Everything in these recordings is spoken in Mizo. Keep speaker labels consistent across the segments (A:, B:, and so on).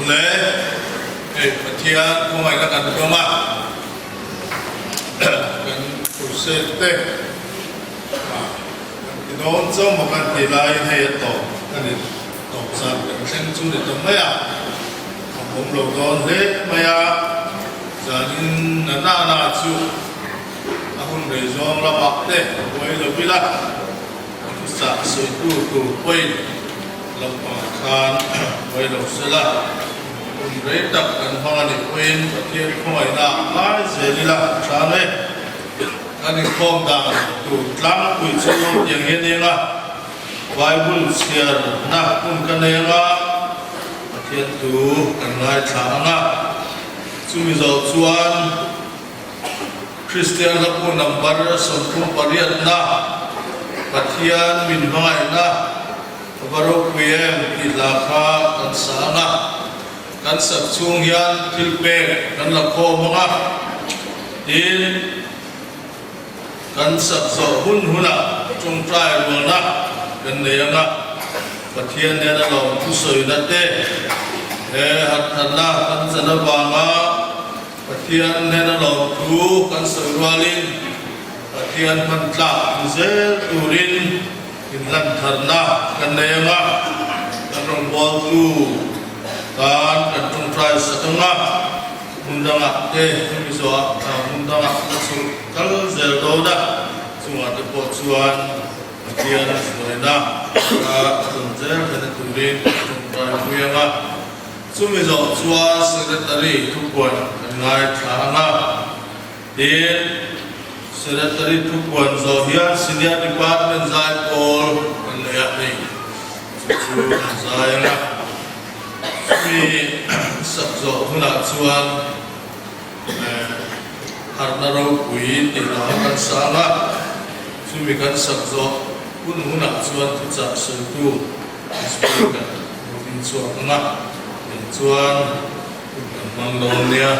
A: Le, hei Pathian khawngaihna kan dawng a, kan crusade te kan ti dawn chauh maw kan tih laiin hei a tawp a ni, tawp zan kan thleng chu ni ta mai a, a awm lo dawn hle mai a, zanin na na na chu a hun rei zawng lamah te buai lo ila. Thuchah sawitu tur pawhin lampangah khan buai lo se la, hun rei tak kan hmang a nih pawhin Pathian khawngaihna ah ngai zel ila a tha ang e. Kan inkhawm dan tur tlangpui chu tiang hian eng a, Bible chhiarna hun ka nei ang a, Pathian thu kan ngaithla ang a, chumi zawh chuan, Kristian hlapu number 38na Pathian min hmangaihna a va ropui em tih hla kha kan sa ang a, kan sak chhung hian thil pek kan la khawm ang a, tin kan sak zawh hun hunah tawngtai rualna kan nei ang a, Pathian nena lawm thusawina te he harthatna kan chan avanga Pathian hnena lawmthu kan sawi rualin Pathian hman tlak ni zel turin inhlantharna kan nei ang a, kan rawngbawltu tan kan tawngtai sak ang a, hmun dangah te hemi zawhah hmun dangah la chhulh kal zel dawn a, chungah te pawh chuan Pathian hruaina a tawn zel theihna turin kan tawngtai pui ang a. Chumi zawh chuan Secretary thupuan kan ngaithla ang a, tin, Secretary thupuan zawh hian Senior Department zai pawl kan nei a, hei chu chu an zai ang a. Chumi sak zawh hunah chuan harhna ropui tih lah kan sa ang a, chumi kan sak zawh hun hunah chuan thuchah sawitu Speaker Robin chhuak ang a, eng chuan hun kan hmang dawn nia.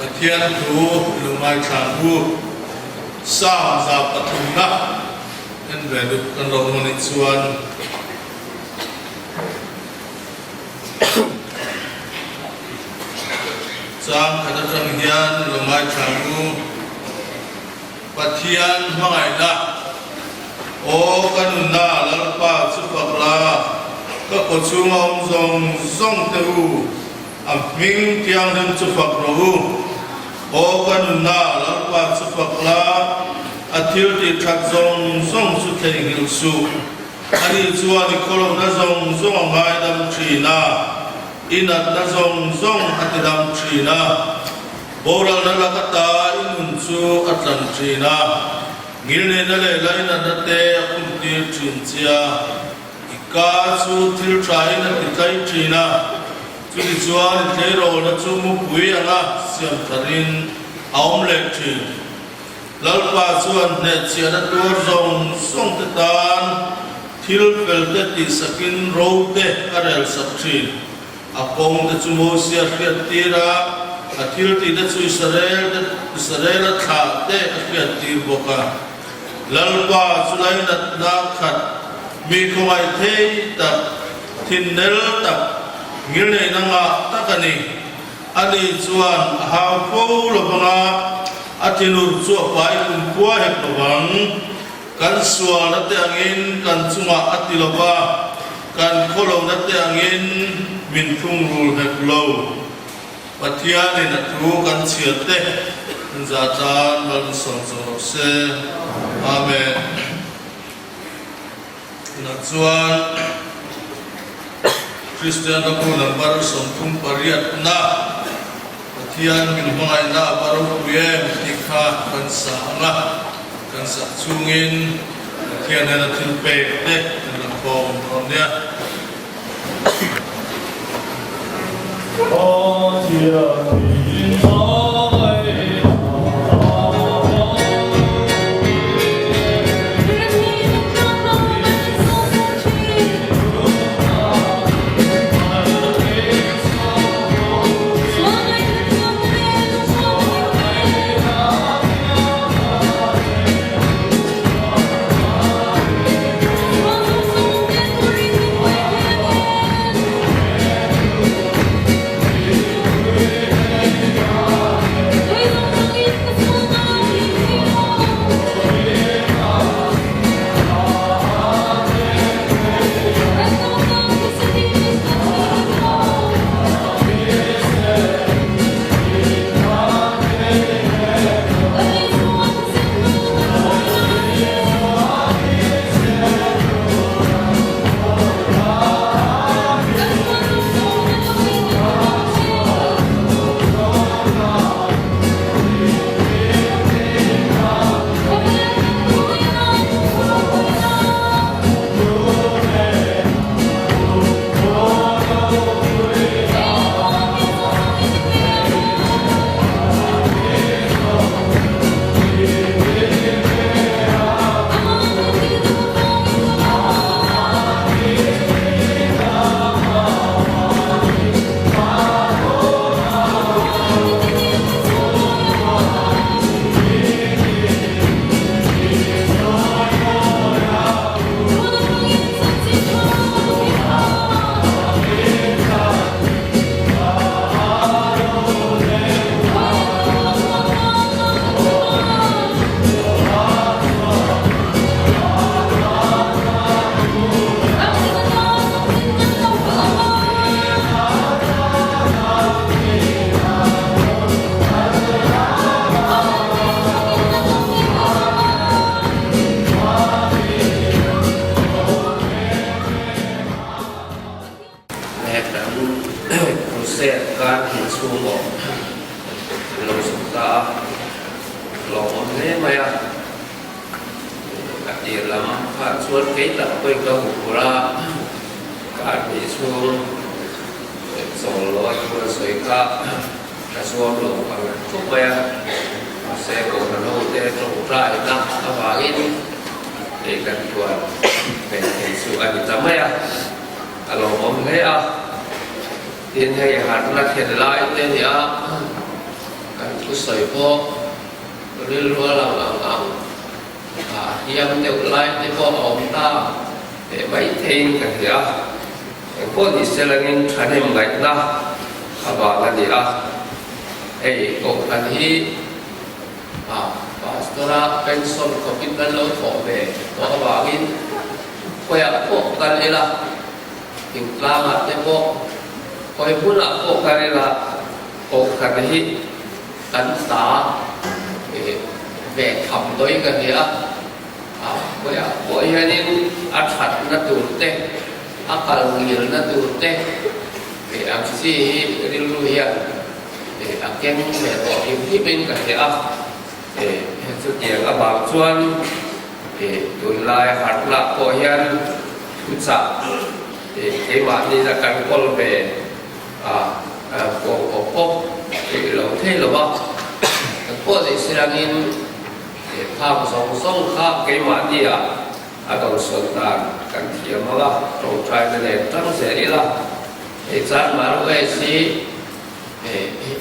A: Pathian thu lo ngaithlang u, Psalm 103 na en ve duh kan lo awm anih chuan chang khat atang hian lo ngaithlang u. Pathian hmangaihna, Aw ka nunna Lalpa chu fak la, ka kawchhunga awm zawng zawng te u, a hming thianghlim chu fak rawh u. Aw ka nunna Lalpa chu fak la, a thil tih that zawng zawng chu theihnghilh suh. Ani chuan i khawlawmna zawng zawng a ngaidam thin a, i natna zawng zawng a tidam thin a. Boralna lak ata i nun chu a tlan thin a, ngilneihna leh lainatna te a khumtir thin che a, i ka chu thil thain a ti tlai thin a, chutichuan i tleirawlna chu mupui anga siam tharin a awm leh thin. Lalpa chuan hnehchhiahna tuar zawng zawng te tan thil fel te tihsakin ro te a relsak thin. A kawng te chu Mosia hriat tir a, a thil tih te chu Israel te Israela thlah te a hriat tir bawk a. Lalpa chu lainatna khat, mi khawngaih thei tak, thinnel tak, ngilneihna ngah tak a ni. Ani chuan a hau fo lo vang a, a thinur chu a pai kumkhua hek lo vang. Kan sualna te angin kan chungah a ti lo va, kan khawlohna te angin min thungrul hek lo. Pathianin a thu kan chhiat te kan za tan mal min sawm zawh rawh se. Amen. Tunah chuan Kristian Hlabu number 38 na Pathian min hmangaihna a va ropui em tih kha kan sa ang a, kan sak chungin Pathian hian a thil pek te kan la khawm dawn nia.
B: Pathian min hmangaihna a va ropui em.
C: Tunah chuan kei tak pawhin ka huphurh a, kar hnih chhung chawl lo a thu an sawi kha ka zuam lo ang reng khawp mai a, mahse kohhran ho te tawngtaina avangin hei kan tuan ve thei chu a ni ta mai a, a lawmawm hle a. Tin hei harhna thlen lai te ni a, kan thusawi pawh rilru a lang ang ang a hliam deuh lai te pawh a awm ta leh mai theiin ka hria. Engpawh ni se langin thahnem ngaihna a vang a ni a, hei kohhran hi a pastor-a pension khawpin kan lo thawh ve tawh avangin khawiah pawh kal ila, Thingtlangah te pawh, khawi hmunah pawh ka rel a, kohhran hi kan ta ve tham dawi ka nia. A khawiah pawh hianin a thatna tur te, a kal ngilna tur te ang chi hi rilru hian a keng ve tawh hlim hlimin ka hria a. Chutiang avang chuan tunlai harhna pawh hian thuchah keimahni a kan kawl ve a pawh pawp pawp theih lo thei lo va. Kan pawh leh silangin phak zawng zawng kha keimahni ah a dawnsawt dan kan thiam ang a, tawngtaina nen tang zel ila hei chan Marues hi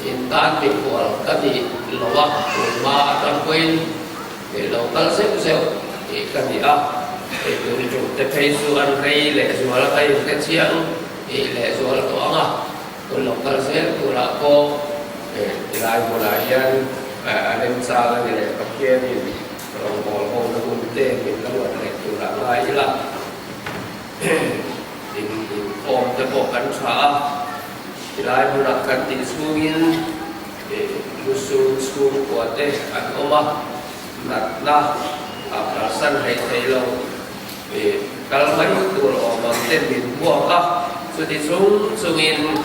C: In tan mikhual ka ni lo a, tunhma atang pawhin lo kal zeuh zeuh tih ka ni a, hei tun tum te phei chu an rei lehzual a, ka inhre chiang tih lehzual tawh ang a, tun lo kal zel turah pawh tilai hmunah hian a remchang a ni leh Pathianin rawngbâwl hona hun te min la ruat leh turah ngai ila. In inkhawm te pawh kan tha a, tilai hmunah kan tih chhungin lusun chhungkua te an awm a, natna a kalsan hlei thei lo, kal mai tur awm ang ten min buak a, chuti chung chungin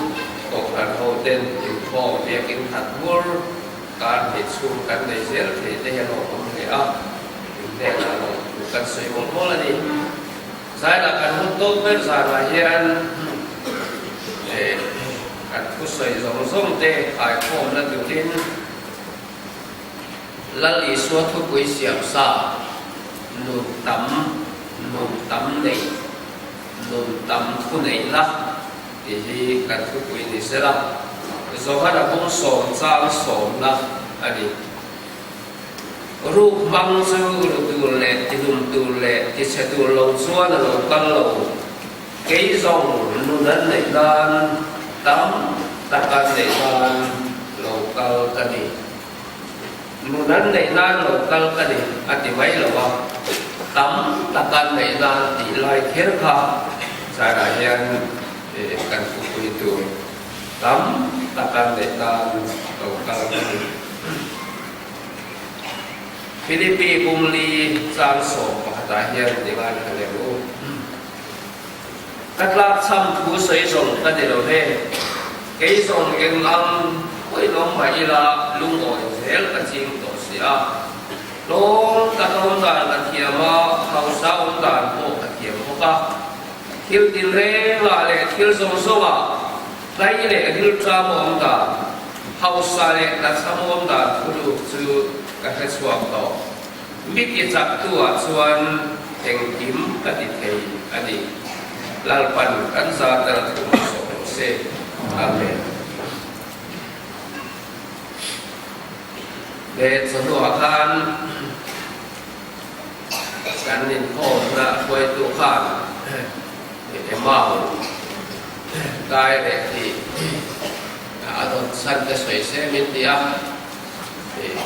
C: kohhran ho ten inkhawm biakin khat bur kar hnih chhung kan nei zel thei te hi a lawmawm hle a, in hnenah lawmthu kan sawi mawlh mawlh a ni. Zainah kan hun tawk ber zanah hian kan thusawi zawng zawng te khaikhawmna turin Lal Isua thupui siam sa nun tam, nun tam neih, nun tam thu neih la tih hi kan thupui ni sela, Johana bung sawmchang sawmna a ni. Ruk hmang chu ru tur leh tihlum tur leh tichhe tur lo chuan a lo kal lo. Kei zawng nun an neih nan tam tak an neih nan lo kal ka ni. Nun an neih nan lo kal ka ni a ti mai lo a, tam tak an neih nan tih lai kher kha China hian kan thupui tur tam tak an neih nan lo kal ka ni. Philippi kum li chang 11ah hian ti ngai kha lem u. Ka tlakchham thu sawi zawng ka ni lo he. Kei zawng eng ang pawimawh mah ila lungawi zel ka ching tawh si a. Tlawm ka tlawm dan ka thiam a, hausa awm dan pawh ka thiam bawk a. Thil tinrengah leh thil zawng zawngah tlai leh rilṭam awm dan, Hausa leh tlachham dan thuruk chu ka hre chhuak tawh. Mi ti chaktu ah chuan engkim ka ti thei a ni. Lalpan kan zat a thu hmasawh rawh se. Amen. He chawhnuah khan kan inkhawmna hruaitu khan Emau kai leh tih A dawt chhan te sawi se min ti a,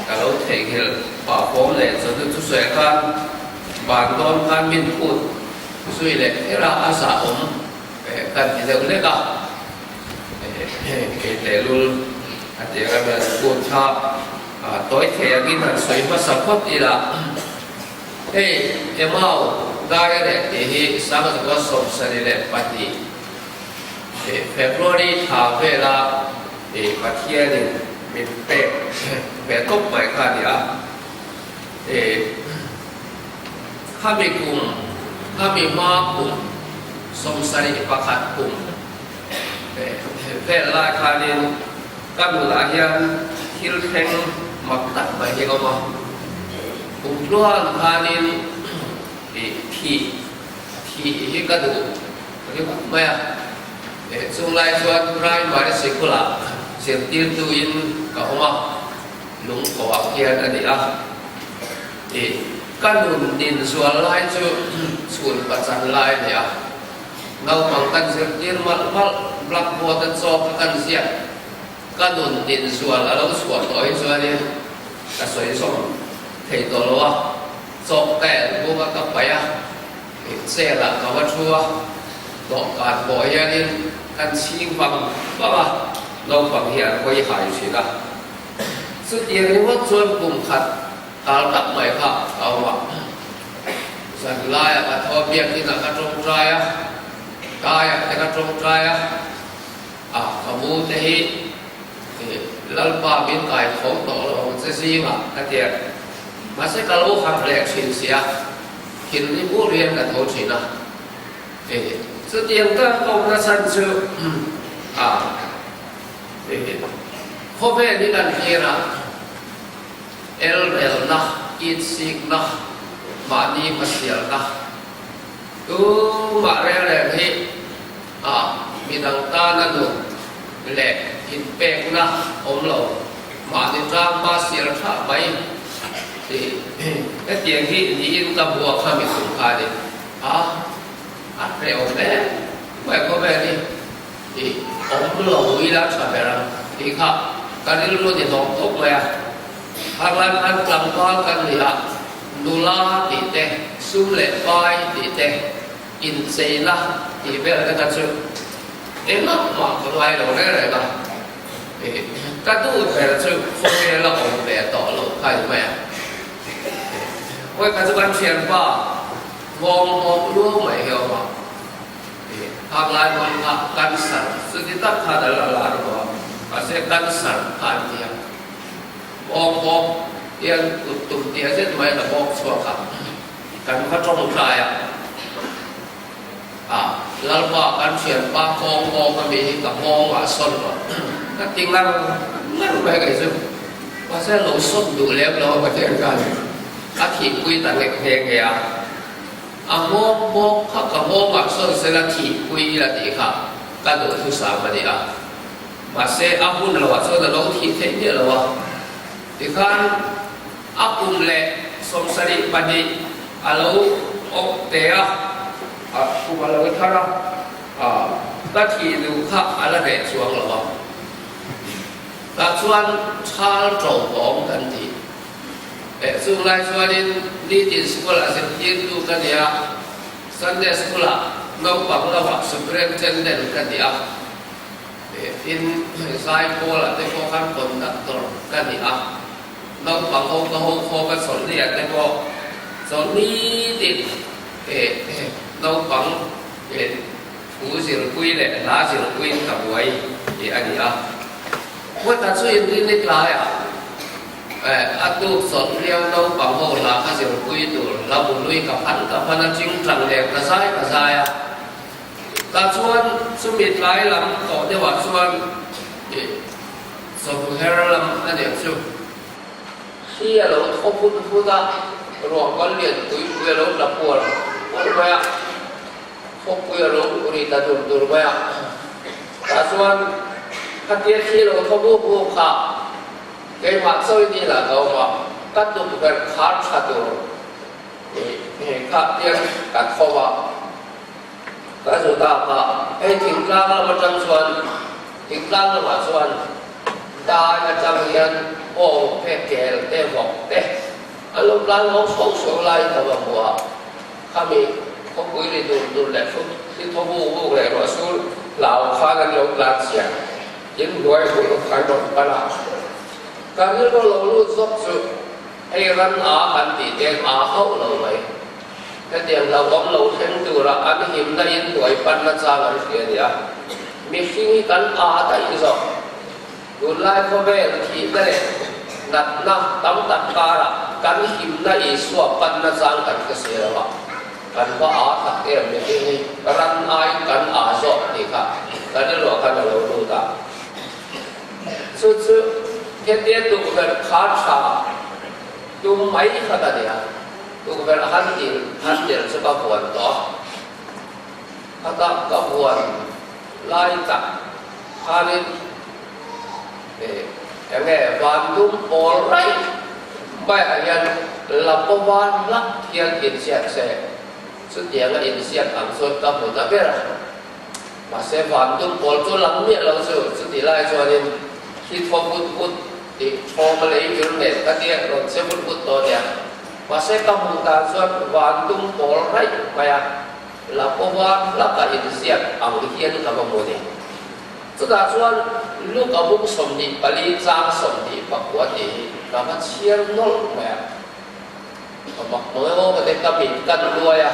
C: ka lo theihnghilh pah fawm leh chawhnu chu sawi khan ban dawn khan min phut zui leh kher a, a zah awm kan ti deuh lek a, kei tehlul a ti ang a, phut kha tawi thei angin han sawi hmasa phawt ila, hei Emau Daia leh tih hi Sangzakua 72. February thla vela Pathianin min pek ve tawp mai kha a ni a. Khami kum Khami hma kum 71 kum vel lai khanin ka nunah hian thil thleng mak tak mai hi a awm a. Kum tluan khanin thih thih hi ka duh ringawt mai a. Chunglai chuan primary sikul-ah zirtirtuin ka awm a. Lungkawah hian a ni a. Ih, ka nun din zual lai chu chhun pachan lai a ni a. Naupang kan zirtir malh malh, blackboard a chaw kha kan ziak. Ka nun din zual a lo chhuah tawh hi chuanin ka sawi zawm thei tawh lo a. Chaw ka elh bung a ka paih a, ih, chair ah ka va thu a. Dawhkan pawh hianin kan chhing vang vang a, naupang hi an hawi hai thin a. Chutiang ringawt chuan kum khat kal tak mai kha ka awm a. Zanlaiah ka tho a, biakinah ka tawngtai a, kaiah te ka tawngtai a, a ka mu te hi Lalpa min kai tho tawh lo ang che zingah ka ti a. Mahse ka lo harh leh thin si a, thinrim ur hian ka tho thin a. Chutiang tak ka awmna chhan chu a. Khawvel hi kan thlir a, elrelna, insikna, mahni hmasialna, tumah reng reng hi a midang tana nun leh inpekna awm lo, mahni tang hmasial tha mai tih hetiang hi niin ka hmu a kha mi tum kha a ni a, a hrehawm em mai khawvel hi. I awm lo ila tha ber ang tih kha ka rilru ni hlawm khawp mai a. Harlan khan tlangval kan ni a, nula tih te, sum leh pai tih te, incheina tih vel te kha chu engah mah ka ngai lo reng reng a. Ka duh ber chu khawvel a awm ve tawh loh kha ni mai a. Vawikhat chu kan thianpa nghawng nghawng luau mai hi a awm a. Khang lai hmang kha cancer chuti tak khan a la lar lo a, mahse cancer kha an ti a, bawng bawk hian kut tum tia zet mai la bawk chhuak a, kan va tawngtai a, ah Lalpa kan thianpa kawng bawk a mi hi ka nghawng ah sawn rawh ka ti ngar ngar mai kei chu, mahse a lo sawn duh lem lo a Pathian khan a thihpui ta nghek nghe nghe a. A nghawng bawk kha ka nghawngah sawn sela thihpui ila tih kha ka duhthusam a ni a. Mahse a hun loah chuan a lo thih theih miah lo a. Tikhan a kum leh 72 a lo awk te a, a kum a lo thar a, ka thih duh kha a la reh chuang lo a. Tah chuan thal to awm kan ti. Chung lai chuanin nitin school a zirtirtu ka ni a, Sunday school ah naupang lamah superintendent ka ni a, tin zaipawl ah te pawh khan conductor ka ni a, naupang ho ka ho khawm a chawlhni ah te pawh chawlhni tin naupang thu zirpui leh hla zirpuiin ka buai tih a ni a. Hmata chu inrinni tlaiah a tuk chawlh hliau naupang ho hla ka zirpui tur hla bu hlui ka phan ka phan a ching tlang leh ka zai ka zai a. Tah chuan chumi tlai lam tawh deuhah chuan chawhnu her lam a nih chu. Thli a lo thaw vut vut a, ruah kal lian pui pui a lo tla puar puar mai a. Khawpui a lo ri ta dur dur mai a, tah chuan khatia thli lo thaw buk buk kha keimah chawi ni lah ka awm a, ka tukverh khar tha tur kha tiang ka thaw a, ka zu ta kha hei thingtlang lam atang chuan thingtlang lamah chuan dai atang hian bawng te kel te vawk te an lo tlan ngawng chho chho laiin ka va hmu a. Khami khawpui ri dur dur leh thut thli thaw buk buk leh ruah sur hlau khan an lo tlan chiah. In hnuai hmuh kan rawn pan a. Ka rilru lo lut zawk chu hei ran a kan tih te a hauh lo mai. Hetiang hlauhawm lo thleng tura an himna in hnuai panna chang an hria a nia. Mihring hi kan a daih zawk. Tunlai khawvel thihna leh natna tam tak karah kan himna Isua panna chang kan hre si lo a. Kan va â tak em mihring hi ran aiin kan â zawk tih kha kan rilruah khan a lo lut a. Chu chu hetia tukverh kha tha tum mai kha ka nia. Tukverh han dil han del chu ka vuan tawh a. Khata ka vuan lai tak khanin enge van dum pawl raih maiah hian Lapawa hlak hian inziak se, chutianga inziak ang chuan ka hmu ta ber a. Mahse van dum pawl chu lang miah lo chu, chutih lai chuanin hi thaw vut vut tih thawm a lei vir nen ka tia rawn che vut vut tawh nia. Mahse ka hmuh dan chuan van dum pawl raih mai a. Lapawa hlaka inziak ang hian ka va hmu ni. Chutah chuan Luka buk 24 chang 24 tih hi ka va chhiar nawlh mai a. Ka mak mang emaw ka ti, ka mit kan luai a,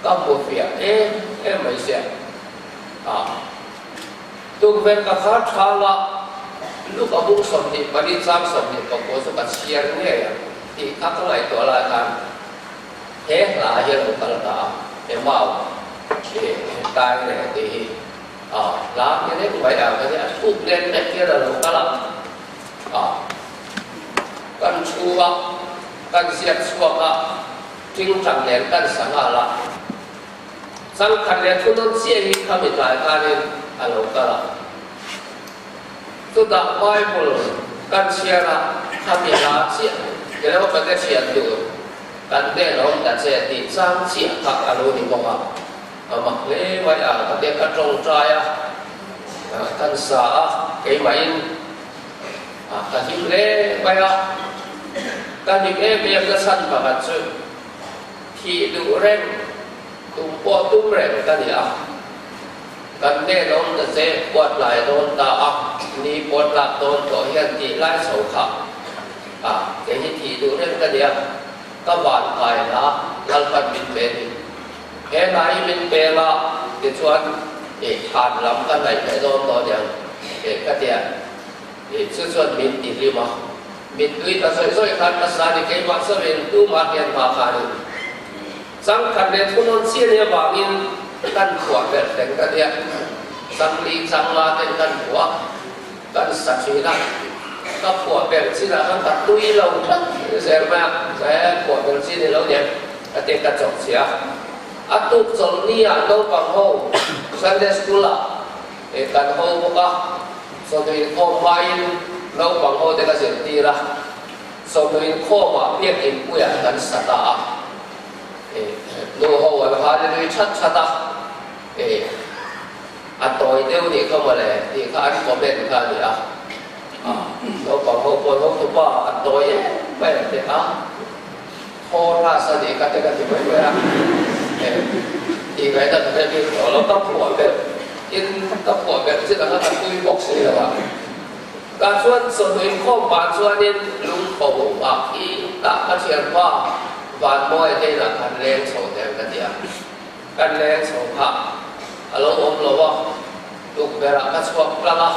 C: ka hmu fiah em em mai sia. Ah, tukverh ka khar thal a, Luka buk 24 chang 24 chu ka chhiar ngei a tih kha ka ngaihtuah lai khan, He hla hian lo kal ta a, Emau he tai leh tih hi a hla ni reng mai a, ka nia thuk nen vek hian a lo kal a, a kan thu a, kan ziak chhuak a, tingtang nen kan sa nghal a, changkhat leh thu nawn chiah hi khami tlai khanin a lo kal a, chutah Bible kan chhiar a, khami hla chiah Kelopa te thian tur. Kan hnen a awm ta che tih chang chiah kha a lo ni bawk a, a mak hle mai a, ka te ka tawngtai a, kan sa a, keimahin ka hlim hle mai a, ka hlim em em na chhan pakhat chu thih duh reng tum pawh tum reng ka ni a, kan hnen a awm ta che puat lai dawn ta a, ni puat lak dawn tawh hian tih lai chho kha. A, kei hi thih duh reng ka nia, ka van kai hna Lalpan min pe ni. He hna hi min peng a, tichuan i thlan lam ka hnaih leh dawn tawh aniang e ka tia. I chu chuan min ti hlim a, mittui ta zawih zawih khan ka sa ni keimah chauhin tumah hian hma khanin changkhat leh thunawn chiah ni avangin kan phuah ber thleng ka nia. Changli changla ten kan phuah. Kan sa thin a, ka phuah ber chinah khan ka tui lo tlat zel mai a, he phuah ber chi ni lo nen ka ti ka chawk chhia a. A tuk chawlhni ah naupang ho Sunday school ah kan ho bawk a, chawhnu inkhawm hmain naupang ho te ka zirtir a, chawhnu inkhawm ah biakin puiah kan sa ta a, nu ho an hallelui that that a. A tawi deuh nih kha mawle tih kha an comment kha a ni a, naupang ho pawh naupang pa a tawi em mai ang teh a, thaw ras a nih kha te ka ti mai mai a, tih ngaihna ka hre bik tawh lo, ka phuah ber in ka phuah ber chin ang a ka tui bawk si lo a, tah chuan chawhnu inkhawm pah chuanin lungpho ah khi tah ka thianpa Vanmawia te inah khan leng chho teh ang ka ti a. Kan leng chho kha a lo awm lo a, tukverh ah ka chhuak tlang a,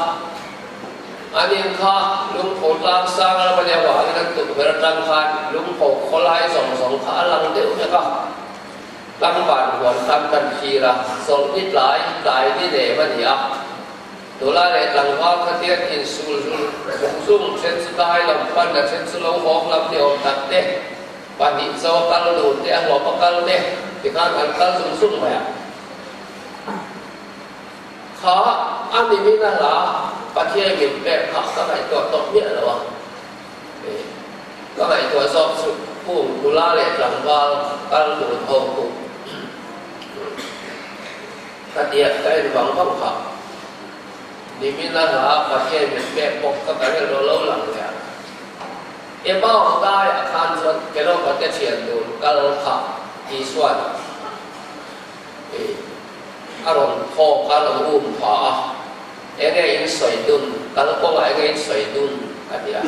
C: an in kha lungpho tlang sang lam a nia vangin an tukverh atang khan lungpho khawlai zawng zawng kha a lang deuh vek a, tlangvan huan khan kan thlir a, chawlhni tlai tlai ni nem a ni a, tula leh tlangval kha tian insul zul zung zung then chu dai lam pan a then chu lo hawng lam ni awm tak te. Pahnih chaw a kal dun te, a hlawp a kal te tikhan an kal zung zung mai a. Kha a nimin a hla Pathian min pek kha ka ngaihtuah tawh miah lo a. Ka ngaihtuah zawk chu hung nula leh tlangval kal dun ho khu ka tia ka en vang vang kha. Nimin a hla Pathian min pek bawk kha ka rilru lo lang leh a. Emau daiah khan chuan Kelopa te thian tur kal kha Isua'n a rawn thawk a, a rawn um pha a, Enge in sawi dun, kal kawngah enge in sawi dun? a ti a.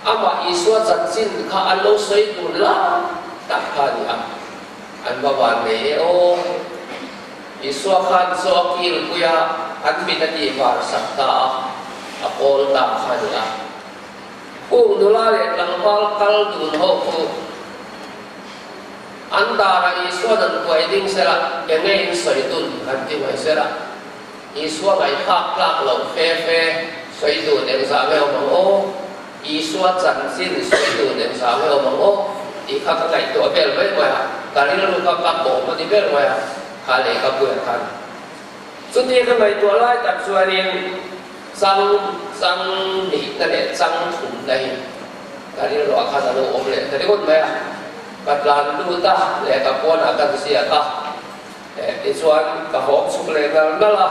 C: Amah Isua chanchin kha an lo sawi dun lai tak kha a ni a, an va van ngei e aw. Isua khan chaw a kilpui a, an mit a tihvar sak ta a, a kawl ta kha a ni a. Kung nula leh tlangval kal dun ho chu An darah Isua'n an kuai ding sela, enge in sawi dun han ti mai sela. Isua ngaihthlak tlak loh fe fe sawi dun engzah nge awm ang aw? Isua chanchin sawi dun engzah nge awm ang aw? Tih kha ka ngaihtuah vel mai mai a, ka rilru kha ka kawm a ni ber mai a, kha lehkhabuiah khan. Chutia ka ngaihtuah lai tak chuanin chang chang nihna leh chang thumna hi ka rilruah khan a lo awm leh ta ringawt mai a. Ka tlan lut a, lehkha puanah ka ziak a, tichuan ka hawk chhuk leh nal nal a,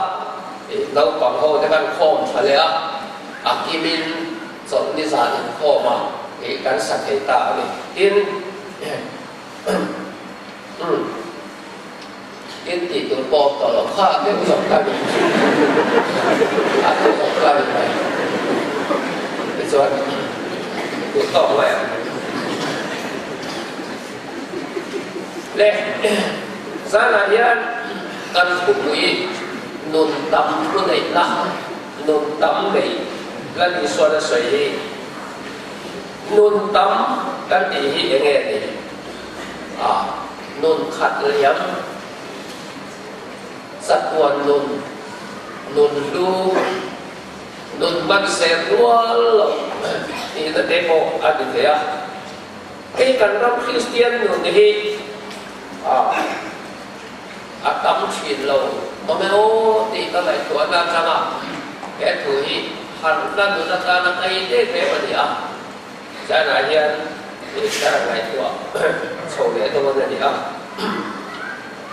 C: naupang ho te kan khawm tha leh a, a kimin chawlhni zan inkhawm a kan sa thei ta a ni. Tin, umm. In tih tur pawh awm tawh lo kha deuh zawk ka ni. A deuh zawk ka ni mai. Tichuan duh tawk mai ang. Le, zanah hian kan thupui nun tam thu neihna, nun tam nei Lal Isuan a sawi hi, nun tam kan tih hi enge ni? A nun khat liam, chatuan nun, nun hlu, nun hman ser rual loh tihna te pawh a ni thei a. Hei kan ram Kristian nun hi a tam thin lo awm e aw tih ka ngaihtuahna atanga he thu hi harhna nun atana kai em em a ni a. Zanah hian Lehkha ngaihtuah chho leh dawn a ni a.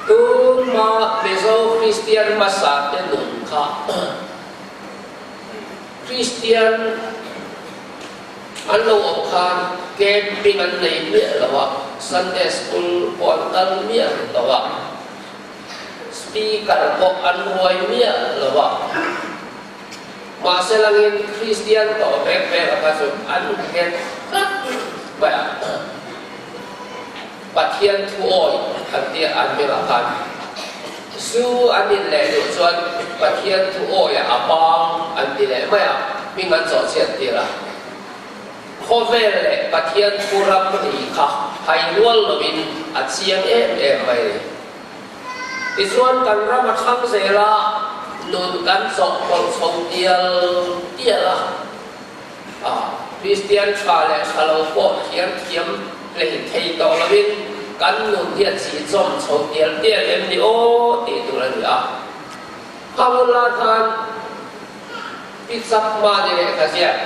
C: Tunhma Mizo Kristian hmasa te nun kha Kristian an lo awm khan camping an nei miah lo a, Sunday school pawh an kal miah lo a, speaker pawh an ruai miah lo a. Mahse langin Kristian tawh vek vek a kha chu an nghet tlat mai a. Pathian thu awi an tia an hmingah khan zu an in leh duh chuan Pathian thu awiah a bang an ti leh mai a, hming an chawh chhiat tir a. Khawvel leh Pathian thu ram ri kha hai rual lovin a chiang em em mai a ni. Tichuan kan ram a thlang zel a, nun kan chawhpawlh chho tial tial a. A, Kristian tha leh tha lo pawh thiam thiam hlei thei tawh lovin kan nun hi a chihchawm chho tial tial em ni aw tih tur a ni a. Khamula khan Pi Chakma ni lehkha ziak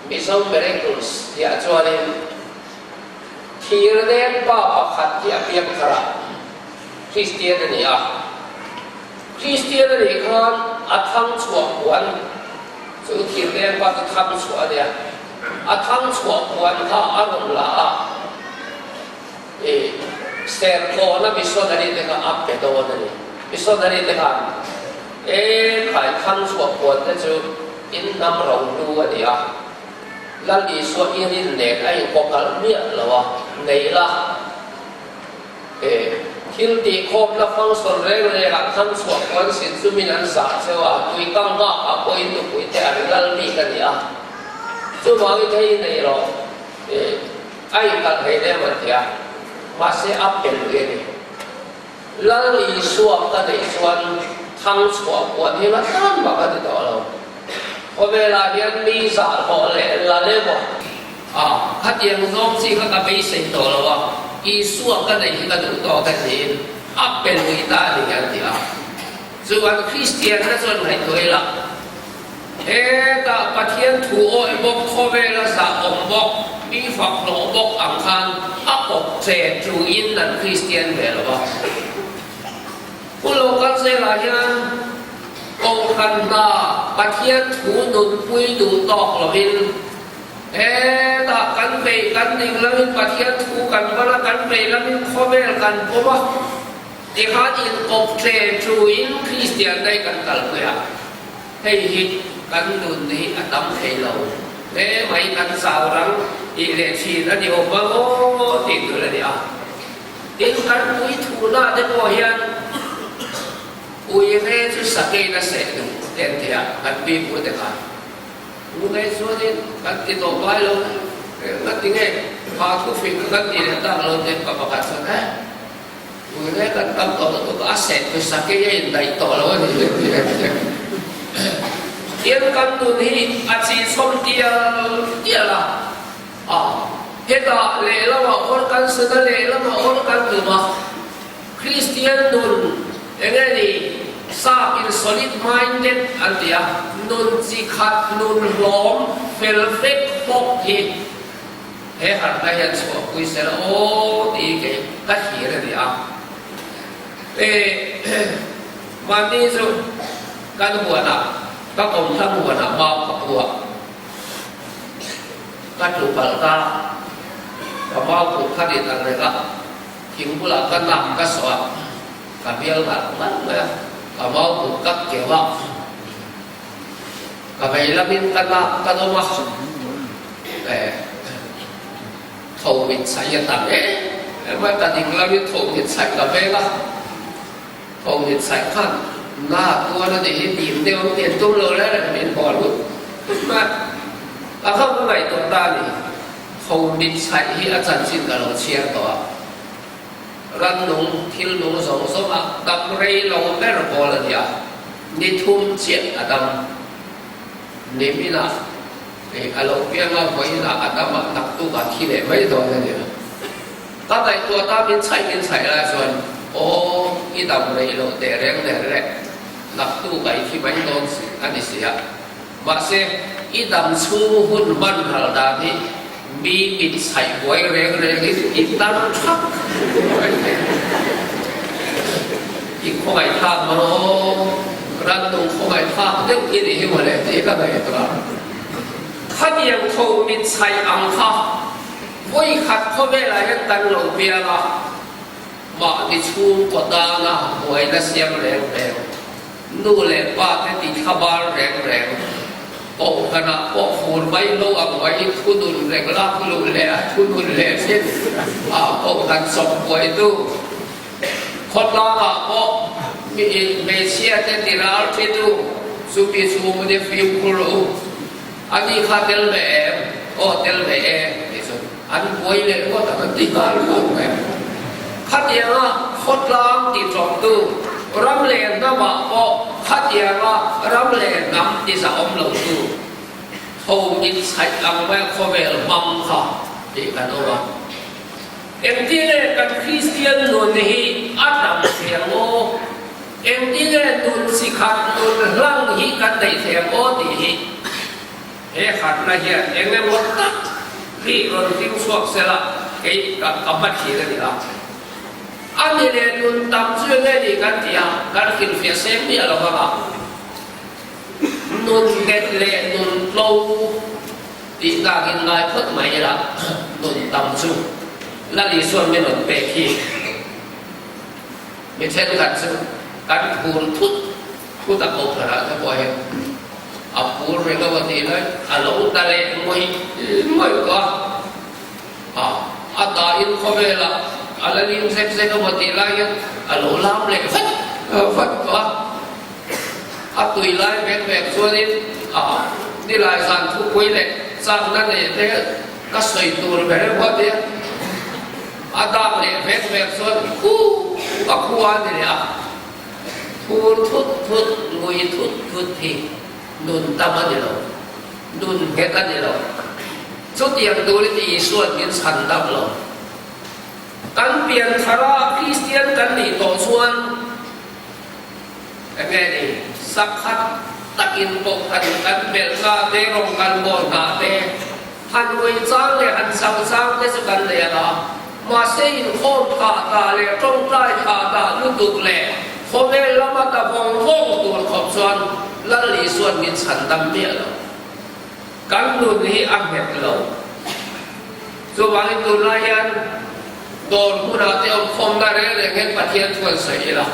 C: Mizo Miracles tihah chuanin, Thirden pa pakhat hi a piang thar a, Kristian a ni a. Kristian a nih khan a thang chhuah puan, chu thirden pa chu thang chhuah a nia, a thang chhuah puan kha a rawn la a, i Serkawna missionary te kha a pe dawn a ni. Missionary te khan e khai thang chhuah puan te chu in hnam rohlu a ni a. Lal Isua i rin nen a inkawkalh miah lo a, nei la. He thil tihkhawmna function reng rengah thlang chhuah puan sin chu min an zah cheu a, tui kang bakah pawhin nupui te an lal bik a ni a. Chuvangin hei nei rawh, a inkalh thei em an ti a, mahse a pel lui a ni. Lal Isua ka neih chuan thang chhuah puan hi la tan bak a ti tawh lo. Khawvelah hian mi zah hlawh leh la lem a. A, khatiang zawng chi kha ka beisei tawh lo a, Isua ka neih hi ka duh tawk a tiin a pe lui ta a ni an ti a. Chuan Kristianna chuan ngaihtuah ila, Hetah Pathian thu awih bawk, khawvela zah awm bawk, mi fak hlawh bawk ang khan a kawp che tuin an Kristian ve lo a. Pu Lokal zelah hian Kohhran hna Pathian thu nunpui duh tawk lovin hetah kan beih kan ding lamin Pathian thu kan ban a, kan beih lamin khawvel kan pawm a. Tikhan inkawp tle tuin Kristian daih kan kalpui a, hei hi kan nun hi a tam thei lo hle mai, kan zau rang tih leh thin a ni awm ang aw tih tur a ni a. Tin, kan ui thuhna te pawh hian ui re chu sakeiin a seh duh te an ti a, kan pipu te khan. Ui re chuanin kan ti tawh ngai lo, nga ti nge? Kha thufing kha kan tih leh tak lo te pa pakhat chuan eh ui le kan tam tawh lutuk a seh tu sakei a indaih tawh lo a ni leh ti a ti a. Tian kan nun hi a chihchawm tial tial a, a hetah lehlamah awr kan sen a lehlamah awr kan tum a, Kristian nun enge ni sap in solid minded an ti a, nun chi khat nun hlawm fel vek bawk hi He harhna hian chhuahpui sela aw tih hi kei ka thlir a ni a. E mahni chu kan huanah ka kawmthlang huanah mau ka pu a, ka tlu palh ta, ka mau put kha nih tak reng a, thing bulah ka nak ka sawh a, ka bial ngat ngat mai a, ka mau put ka keuh a. Ka vei lamin ka nak ka dawm a, eh tho mit chhaih a tam em em a, ka ding lamin tho mit chhaih ka veng a, tho mit chhaih khan na tuan a nih hi dim deuh ang tian tum lo le reng min haw lut mai a, ka kha ka ngaihtuah ta a ni, tho mit chhaih hi a chanchin ka lo chhiar tawh a, Rannung thil nung zawng zawng a dam rei lo ber pawl a nia, ni thum chiah a dam. Niminah eh a lo piang a, vawiinah a dam a, naktukah thi leh mai dawn a nia. Ka ngaihtuah ta min chhaih min chhaih lai chuan aw i dam rei loh teh reng nen leh naktukah i thi mai dawn a ni si a. Mahse, i dam chhung hun hman hal dan hi mi mit chhaih buai reng rengin i tar thak mai thei. I khawngaihthlak maw rannung khawngaihthlak deuh i nih hi mawle tih ka ngaihtuah. Khatiang tho mit chhaih ang kha vawikhat khawvelah hian kan lo piang a, mahni chhungkaw tana buaina siam reng reng. Nu leh pa te ti thlabar reng reng kohhranah pawh fur mai lo ang mai thunun reng lak luh leh a thunun leh thin a kohhran chawp buaitu khawtlangah pawh mi hmeichhia te ti ral thitu chumi chhungte fimkhur rawh u a ni kha tel ve em aw tel ve e tih chu an buai leh ngawt ang an ti nghal ngawt mai. Khatianga khawtlang ti tawptu ram leh hnamah pawh khatianga ram leh hnam ti zahawm lotu ho inchhaih ang mai khawvel hmang kha tih kan awm a. Engtinge kan Kristian nun hi a dam thei ang aw? Engtinge nun chi khat nun hlang hi kan neih thei ang aw tih hi He harhna hian eng emaw tak hi rawn hlim chhuak se la, kei ka ka hma thin a ni a. A ni leh nun tam chu eng nge ni kan ti a, kan hrilhfiah seng miah lo vang a. Nun nghet leh nun tlo tih dakin ngai phawt mai ila, nun tam chu Lal Isuan min rawn pek hi mi thenkhat chu kan phur thut thut a ko pharah te pawh hian a phur reng a va tih lai a lo ta leh ngawih ngawih tawh a, a a dahin khawvelah a la lim zek zek a va tih lai hian a lo lam leh vat vat tawh a, a tui lai vek vek chuanin a nilai zan thupui leh chakna nei te ka sawi tur ber emaw tia a dak leh vek vek chuan khu a khua a ni leh a. Phur thut thut, ngui thut thut hi nun tam a ni lo, nun nghet a ni lo. Chutiang turin Isua'n min chhan dam lo. Kan pian thara Kristian kan nih tawh chuan enge ni, sakhat takin kohhran kan belhna te, rawng kan bawl hna te, han ngui chang leh han chau chang te chu kan nei ang a. Mahse inkhawm thah dah leh tawngtai thah dah lutuk leh khawvel lama ta vawng vawng tur khawp chuan Lal Isua'n min chhan dam miah lo. Kan nun hi a nghet lo. Chuvangin tunlai hian dawr hmunah te awmkhawmna reng reng hian Pathian thu an sawi ila,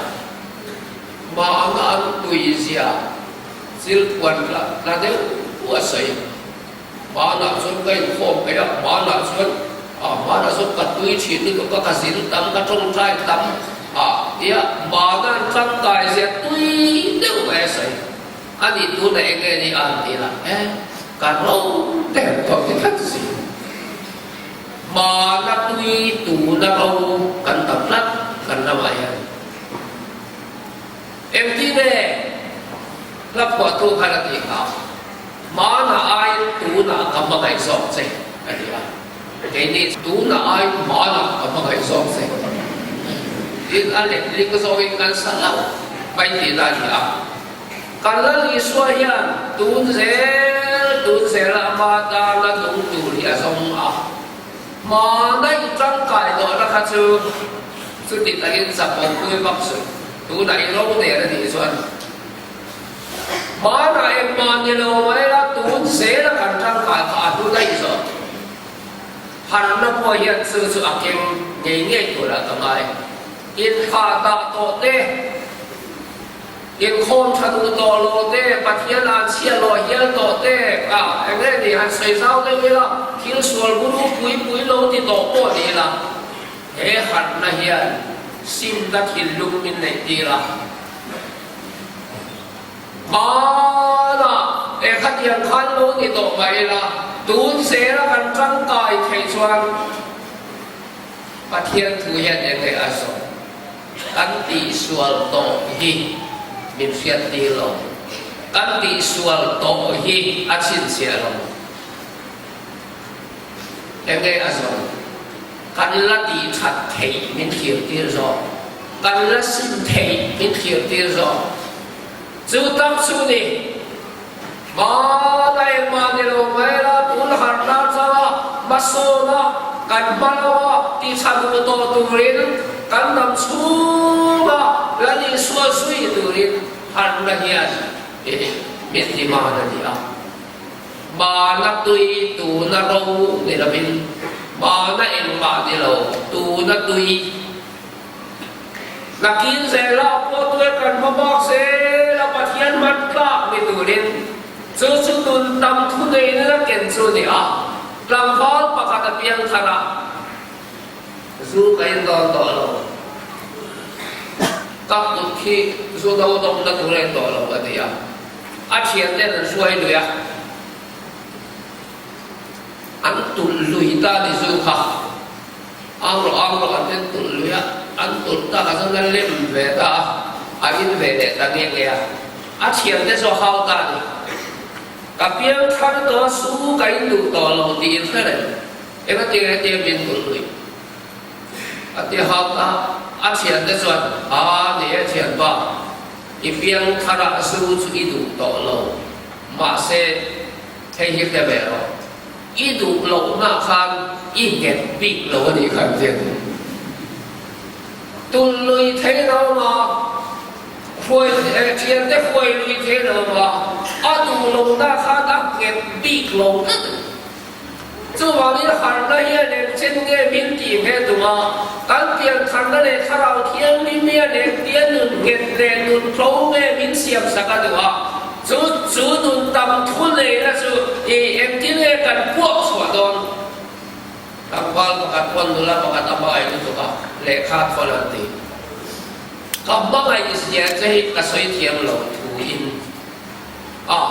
C: mahna an tui zia chil phuan la deuh a sawi. Hmanah chuan ka inkhawm phei a, hmanah chuan ah hmanah chuan ka tui thin lutuk a, ka zin tam, ka tawngtai tam ah tia hmana an tangkai zia tui deuh mai a sawi. A nih tunah eng nge ni a an ti la, eh ka ro der tawh ti tlat si. Hmana tui tuna ro kan tam tlat kan ramah hian. Engtin nge hla phuahtu khan a tih kha? Hmana aiin tunah ka hmangaih zawk che a ti a. Keini tunah aiin hmanah ka hmangaih zawk che tiin a letling zawkin kan sa hlauh mai tihna a ni a. Kan Lal Isua hian tun zel tun zela ama tana nung tur hi a zawng a. Hmana i tangkai tawhna kha chu chuti takin chak awmpui vak suh. Tunah i ro der a nih chuan hmanah engmah ni lo mai la, tun zela kan tangkai kha a hlu daih zawk. Harhna pawh hian chu chu a keng ngei ngei turah ka ngai. Inthlah dah tawh te. Inkhawm tha duh tawh lo te, Pathian an chhiat lawh hial tawh te, ka eng nge ni han sawi zau deuh ila, thil sual buru pui pui lo ti tawh pawh ni ila, he harhna hian simna thinlung min neih tir a. Hmanah e khatiang khan lo ni tawh mah ila, tun zela kan tangkai theih chuan Pathian thu hian eng nge a zawh? Kan tihsual tawh hi min hriat tir lo. Kan tihsual tawh hi a chhinchhiah lo. Enge a zawng? Kan la tih that theih min thlir tir zawk. Kan la sim theih min thlir tir zawk. Chu tak chu ni. Hmana engmah ni lo mai la, tun harhna changa hmasawna kan hma lo a tihchha duh tawh turin kan hnam chhunga la Isua zui turin harhna hian min ti hman a ni a. Hmana tui tuna ro ni lovin hmana engmah ni lo tuna tui. Nakin zelah pawh tue kan hma bak zel a Pathian hman tlak ni turin chu chu nun tam thu neiin la ken chu ni a, tlangval pakhat a piang thar a, zu ka in dawn tawh lo, ka kut khi zu do dawmna tur a in tawh lo a ti a, a thianten an hruai lui a, an tulh lui ta ni zu kha. Ang rawh, ang rawh an en tulh lui a, an tulh tak a chuan a lem ve ta a, a in ve leh ta nge nge a, a thiante chu a hau ta a ni. Ka piang thar tawh a, su ka in duh tawh lo tih in hre reng, engati nge hetia min tulh lui? A ti hau ta a, a thiante chuan, Aa ni e thianpa, i piang thar ah zu chu i duh tawh lo, mahse hei hi hre ve rawh. I duh lohna khan i nghet bik lo a nih kha an ti a ni. Tun lui thei lo ma, hruai thiante hruai lui thei lo ma, a duh lohna khan a nghet bik lo tlat a ni. Chuvangin harhna hian engchen nge min tih ve duh a, kan piantharna leh thlarau thianghlim hian engtia nun nghet leh nun tlo nge min siamsak a duh a, Chu chu nun tam thu neihna chu i engtin nge kan puak chhuah dawn? Tlangval pakhat pawn nula pakhat a hmangaih lutuk a, lehkha thawn an ti. Ka hmangaih zia che hi ka sawi thiam lo thu in a.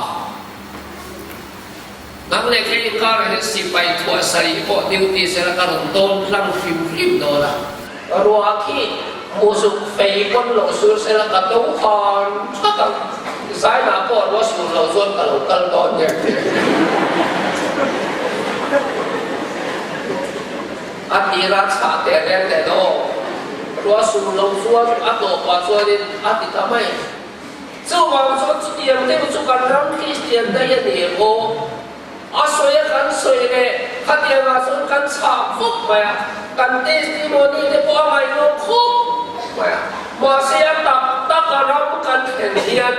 C: Nang leh kei inkarah hian sipai thuah sarih pawh duty sela ka rawn tawn hlang hrim hrim dawn a. Ruah khi muzuk fei pawn lo sur sela ka to khan thak ang. Zainah pawh ruah sur lo chuan ka lo kal dawn nia. A tira chhah teh reng leh lo. Ruah sur lo chuan a tawpah chuanin a ti ta mai. Chuvang chuan chutiang deuh chu kan ram Kristian daih a ni aw. A sawi a kan sawi leh khatiangah chuan kan chhah khawp mai a, kan testimony te pawh a ngaihnaw khawp mai a. Mahse a tak tak a ram kan thlen hian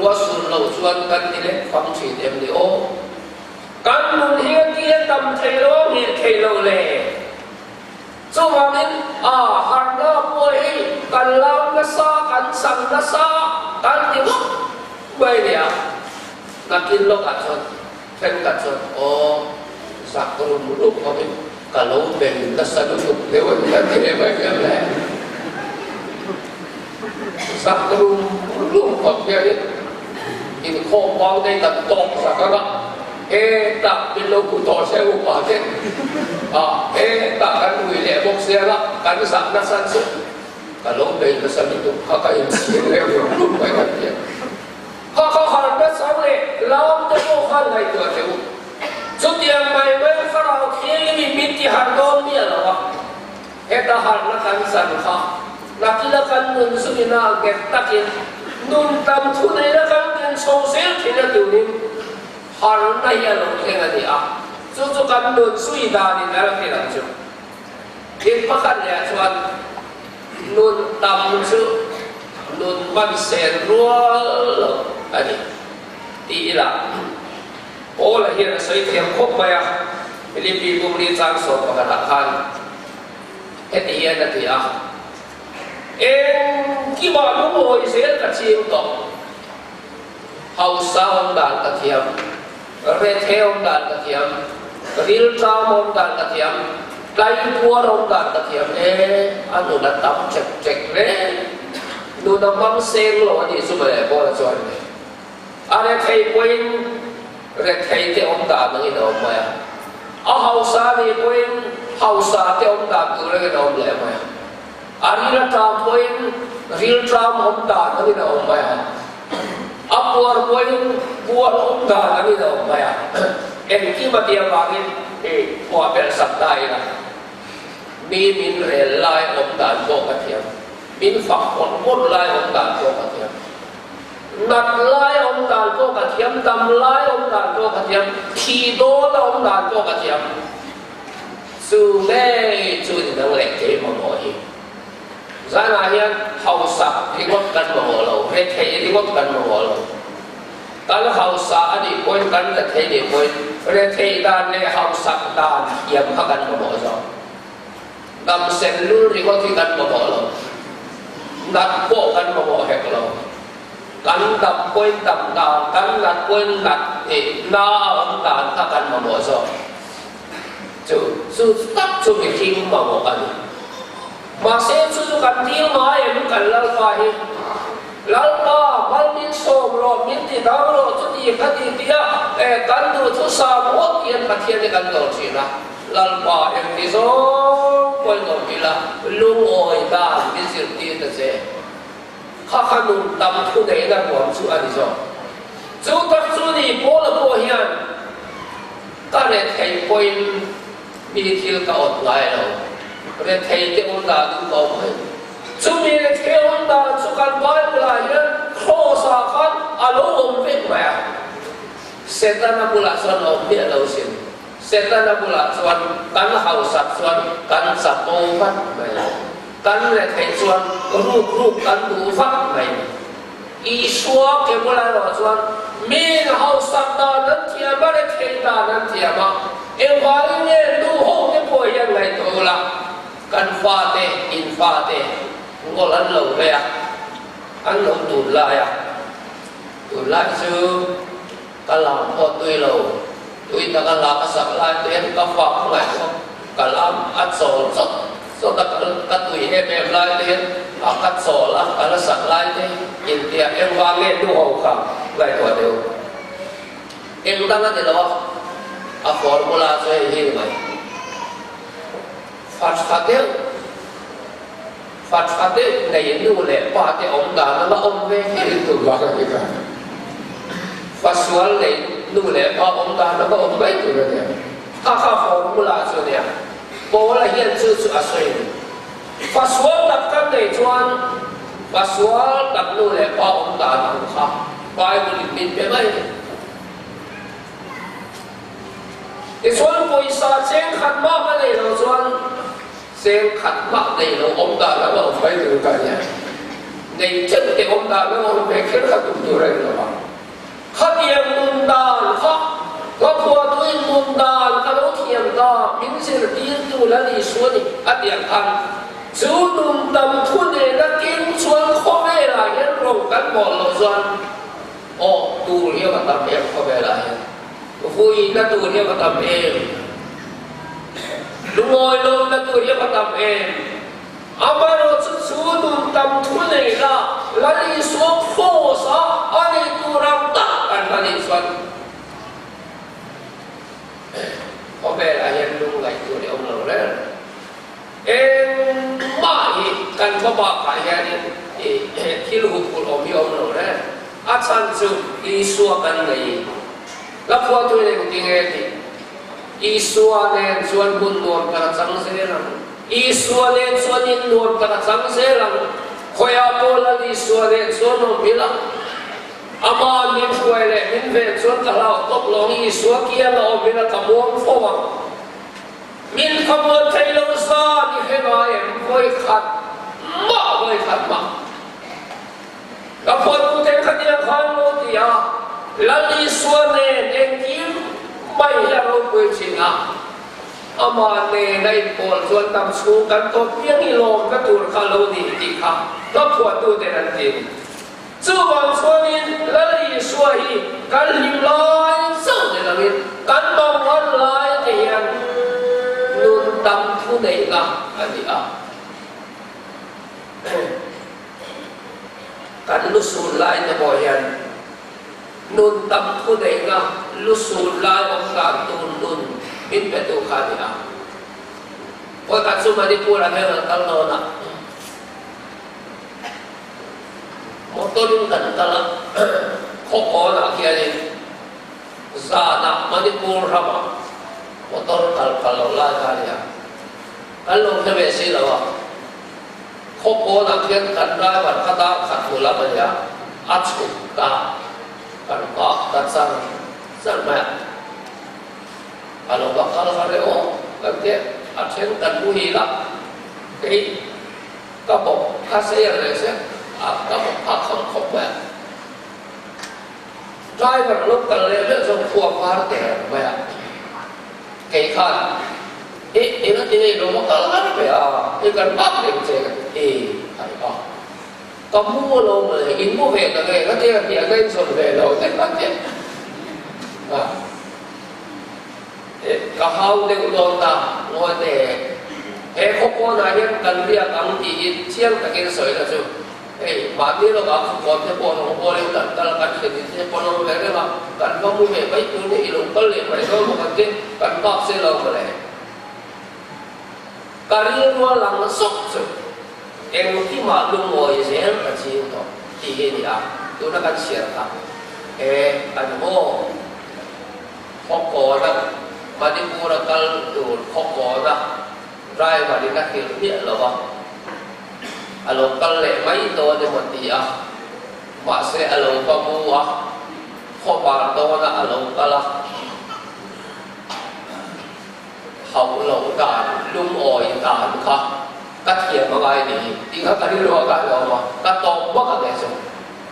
C: ruahsur loh chuan kan ti lek fang thin em ni aw. Kan nun hi a ti a tam thei lo a nghilh thei lo le. Chuvangin, a harhna pawh hi kan lam nasa, kan chang nasa, kan ti vak mai nia. Nakin lawkah chuan thenkhat chuan, Aw, zak rum rum khawpin ka lo beng nasa lutuk deuh a ni a ti leh mai hian le. Zak rum rum khawp hianin inkhawm vang te kan tawk zak ang a, hetah min lo hmu tawh se upa te. A. zel a, kan zah nasa chu ka lo bei nasa lutuk kha ka inchhir leh rum rum mai kan ti a. Kha kha harh nasa leh lam te pawh khan ngaihtuah teh u. Chutiang mai mai thlarau thianghlim min ti harh dawn miah lo a, heta harhna kan chan kha nakila kan nun zuina nghet takin nun tam thuneihna kan din chho zel thin a turin harhna hi a lo thleng a ni a, chu chu kan nun zui danin a la ti lo chu. Thil pakhat leh chuan nun tam chu nun hman sel rual lo a ni tih ila Paula hian a sawi thiam khawp mai a, Philippi bumri chang 11 ah khan heti hian a ti a, Engkimah lungawi zel ka ching tawh, hausa awm dan ka thiam, rethei awm dan ka thiam, rilṭam awm dan ka thiam, tlaipuar awm dan ka thiam e, a nun a tam ṭek ṭek hle. Nun a hmang seng lo a nih chu mawle Paula chuan. A rethei pawhin rethei te awm dan angin a awm mai a, a hausa nih pawhin hausa te awm dan tur angin a awm leh mai a, a rilṭam pawhin rilṭam awm dan angin a awm mai a, a puar pawhin puar awm dan angin a awm mai a. Engkim a tih avangin i phuah belh sak ta ila, mi min rel lai awm dan pawh ka thiam, min fak pawlh pawlh lai awm dan pawh ka thiam. Nat lai a awm dan pawh ka thiam, dam lai a awm dan pawh ka thiam, thi dawn a awm dan pawh ka thiam. Chu ngei chu ni dang leh kei mamawh hi. Zanah hian hausak ringawt kan mamawh lo, rethei ringawt kan mamawh lo. Kan hausa a nih pawhin kan rethei nih pawhin rethei dan leh hausak dan thiam kha kan mamawh zawk. Dam sen lul ringawt hi kan mamawh lo. Nat pawh kan mamawh hek lo. Kan dam pawhin dam dan, kan nat pawhin nat ih na a awm dan kha kan mamawh zawk. Chu chu tak chu mihring mamawh a ni. Mahse chu chu kan dil ngai em kan Lalpa hi. Lalpa, mal min sawm rawh, min ti dang rawh, chuti khati tia kan duhthusam ngawt hian Pathian hi kan dawr thin a. Lalpa engti zawng pawimawh ila lungawi dan min zirtir ta che. Kha kha nun tam thu neihna ruam chu a ni zawk. Chu tak chu ni Paula pawh hian ka rethei pawhin mi thil ka awt ngai lo, rethei te awm dan in ka awm mai. Chumi rethei awm dan chu kan Bible ah hian Kraws ah khan a lo awm vek mai a. Setana bulah chuan a awm miah lo sin. Setana bulah chuan kan hausak chuan kan chapo vat mai a, kan retheih chuan ruk ruk kan duh vat mai. Isua ke bulah erawh chuan min hausak dan an thiam a, retheih dan an thiam a, engvangin nge nu ho te pawh hian ngaihtuah ula, kan fate, in fate ngawl an lo vei a, an lo tunlai a, tunlai chu Ka lam pawh tui lo, tui taka la ka sak lai te hian ka fak ngaihtuah ka lam a chawl chawt chawt a, ka tui em em lai te hian a ka chawl a, ka la sak lai te intia engvang nge nu ho kha ngaihtuah deuh. Eng dang a ni lo a, a formula chu hei hi ni mai. Fa tha deuh, fa tha deuh nei nu leh pa te awm dan a la awm ve kher in tur vang a ni ka. Fa sual nei nu leh pa awm dan a la awm mai tur a nia. Kha kha formula chu a nia. Paula hian chu chu a sawi a ni. Fa sual tak kan nei chuan fa sual tak nu leh pa awm dan ang kha Bible in min pe mai a ni. Tichuan pawisa cheng khat mah a nei lo chuan cheng khat mah nei lo awm dah lo a awm mai tur ka nia. Nei teuh te awm dah lo a awm ve kher kha tum tur a ni lo ang. Khatiang nun dan kha ka phuahtuin nun dan ka lo thiam ta min zirtirtu la ni su a ni a ti ang khan chu nun tam thu nena keng chuan khawvelah hian ro kan bawl loh chuan Aw tur hi a va tam em khawvelah hian vui na tur hi a va tam em lungawi lo na tur hi a va tam em amaherawh chu chu nun tam thu nei la Lal Isua cross a a nei tur ang tak kan la nih chuan khawvelah hian lungngaih tur hi a awm lo reng. Eng. Kan hmabakah hianin thil huphurh awm hi a awm lo reng. A chhan chu Isua kan nei. Ka phuahtuin engtinge tih? Isua nen chuan hun nuam tak a chang zel ang. Isua nen chuan in nuam tak a chang zel ang. Khawiah pawh Lal Isua nen chuan awm ila. Amah min hruai leh min ven chuan ka hlau tawp lo ang. Isua kiang a awm ila ka muang fo ang. Min khamuan thei lo zan i hre ngai em? Vawi khat mah, vawi khat mah. Ka phuahtu te kha nia khan lo ti a, Lal Isua nen engkim mai hi a ropui thin a, amah nen a inpawl chuan dam chhung kan tawp piang i lawmna tur kha lo ni tih kha ka phuahtu ten an ti. Chuvang chuanin Lal Isua hi kan hlim lai chauh ni loin kan mangan lai te hian nun tam thu neihna a ni a. Kan lu sun lai te pawh hian nun tam thu neihna lu sun lai awm dan tur nun min pe tu kha a ni a. Vawikhat chu Manipur ah hian an kal dawn a. Motor in kan kal a, khaw kawnah khianin zanah Manipur ramah motor kal kal lo lai kha a ni a. Kan lo hre ve si lo a. Khaw pawnah khian kan driver kha dar khat hmu lam a nia, a chhuk ta, kan kah ta char char mai a. A lo va kal har e aw, kan ti a, a then kan hmu hil a, kei ka bawk kha sei ang leh se, a ka bawk kha kham khawp mai a. Driver lo kal leh meuh chuan khua var der mai a, kei khan I eng a ti nei lo maw kal ngar ve a, i kan bak reng che ka ti a ni a. Ka mu lo maw le, in mu ve ta nge ka ti a, hnial ka inchhawn ve lo te ka ti a. Ka hau deuh dawn ta, ngawi teh he khaw pawnah hian kan riak ang tiin chiang takin sawi la chu. Hei, mahni lawkah khaw kawn te pawh rawng bawlin kan kal a, kan thlen in te pawh an awm ve reng a, kan va mu ve mai tur nih i lo kal leh mai dawn maw kan ti, kan bak se lo maw le. Ka rilru a lang zawk chu engkimah lungawi zel ka ching tawh tih hi a ni a, tuna kan chhiar kha he kan maw khaw kawna Manipur a kal tur khaw kawna driver in a hrilh miah lo a. A lo kal leh mai dawn emaw ti a, mahse a lo va mu a, khawvar dawnah a lo kal a, hauh loh dan, lungawi dan kha ka thiam a ngai ni tih kha ka rilru a kai lo a, ka tawp vak ang e chu.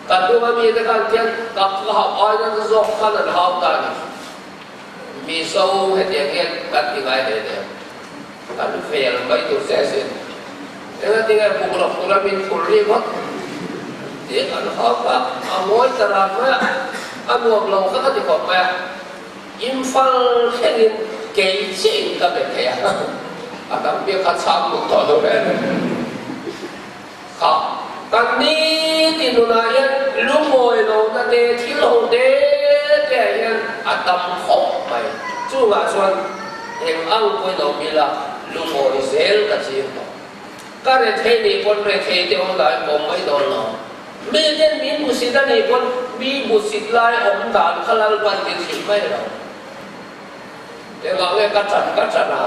C: Ka hnunga mite khan khian ka hauh ai nasa zawk khan an hau ta a ni. Mizo hetiang hian kan ti ngai hle hle. Kan fel mai tur che asin. Engatinge buk loh tura min phur ri ngawt tih an hawk a, a mawi ta ran mai a, a nuam lo kha ka ti khawp mai a. Imphal thlengin kei chiahin ka be thei a, a dang biak kha chhang duh tawh lo reng. Kha kan nitin nunah hian lungawi lohna te, thil ho te te ah hian a tam khawp mai. Chungah chuan eng ang pawhin awm ila lungawi zel ka ching tawh. Ka rethei nih pawn rethei te awm lai awm mai dawn lo. Mi ten min hmusit a nih pawn mi hmusit lai awm dan kha Lalpan min hrilh mai lo. Engah nge ka chan ka chan a?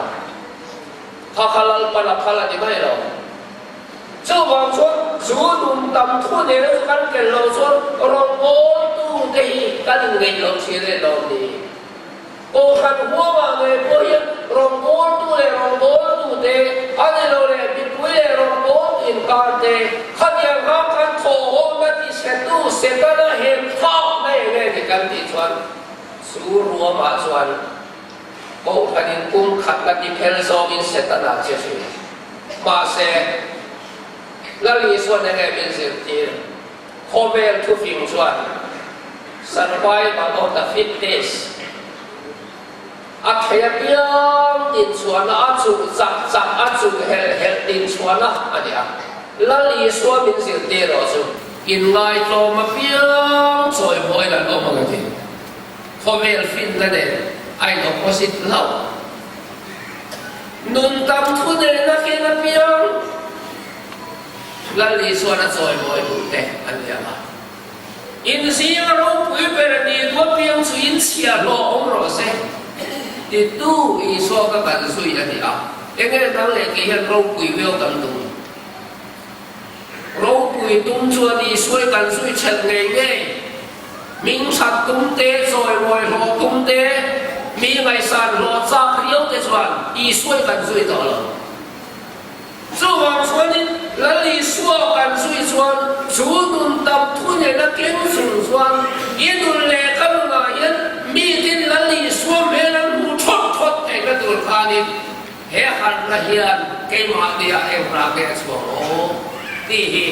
C: Kha kha Lalpan a phal a ni mai lo. Chuvang chuan chu nun tam thu nena chu kan kel loh chuan rawngbawltu te hi kan inngeih loh thin e lawm ni. Kohhran huangah ngei pawh hian rawngbawltu leh rawngbawltu te, a ni lo leh mipui leh rawngbawltu inkar te, khatiang kha kan thawhawmna ti chhetu Setana hem thlak na eng nge ni kan tih chuan chu ruamah chuan Kohhranin kum khat la ti phel zawngin Setana che thin. Mahse, Lal Isuan enge min zirtir? Khawvel thufing chuan survival of the fittest a thei apiang dinchhuahna, a chuh chak chak, a chuh helh helh dinchhuahna a ni a. Lal Isua min zirtir erawh chu inngaihtlawm apiang chawimawiin an awm ang a ti. Khawvel finna nen a in opposite hlauh. Nun tam thu nena keng apiang. Lal Isuan a chawimawi duh te an ni ang a. In zinga ropui ber ni tu apiang chu in chhiahhlawh awm rawh se titu Isua ka kal zui a ni a. Enge nang leh kei hian ropui viau kan tum? Ropui tum chuan Isua i kal zui chhelh ngei ngei. Hming that tum te, chawimawi hlawh tum te, mi ngaihsan hlawh chak riau te chuan Isua i kan zui tawh lo. Chuvang chuanin Lal Isua kan zui chuan chu nun tam thu nena keng chung chuan i nun leh ka nunah hian mitin Lal Isua hmel an hmuh thawt thawt theihna tur khanin he harhna hian keimahnia engrah nge a chhuak aw tih hi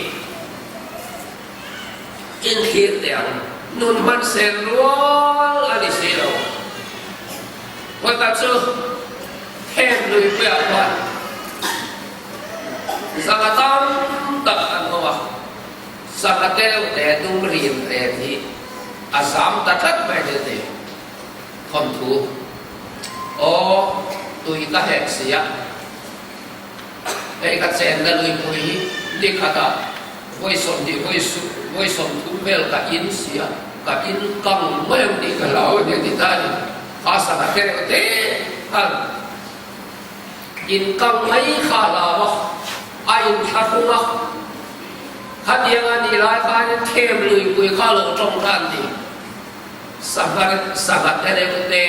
C: inthlir teh ang. Nun hman sen rual a ni si lo. Kawta chu Heng luipuiah khuan sangha tam tak an awm a, sangha tel te dum rin ren hi a zam ta tlat mai ni ti thawnthu aw tui ka hek si a, hei ka chenna luipui hi nikhatah vawi 20 vawi 30 vel ka in si a, ka in kang mai ang tih ka hlau a ni a ti ta a ni. A sangha te reuh te khan in kang mai kha a hlau a, a inthlahrung a. Khatiang a nih lai khanin them luipui kha a lo tawng kha an ti. Sangha sangha te reuh te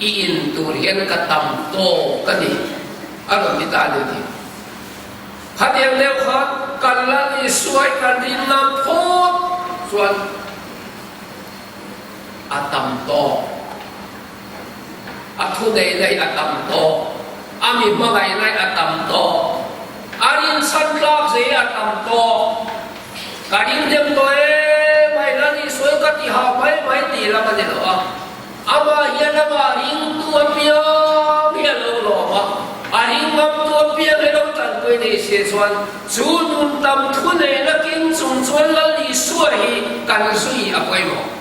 C: i in tur hian ka tam tawk a ni, a rawn ti ta a ni ti. Khatiang deuh khan kan Lal Isuai kan rin ngam phawt chuan, A tam tawk. A thuneihna hi a tam tawk. A mi hmangaihna hi a tam tawk. A rinchhan tlak zia hi a tam tawk. Ka ring dem tawh em mai la ni sawi ka ti hau mai mai tih lam a ni lo a. Amah hian amah ringtu apiang hi a lo lawm a, a ringamtu apiang hi lo tanpui ni si chuan chu nun tam thuneihna king chung chuan Lal Isua hi kan zui a pawimawh.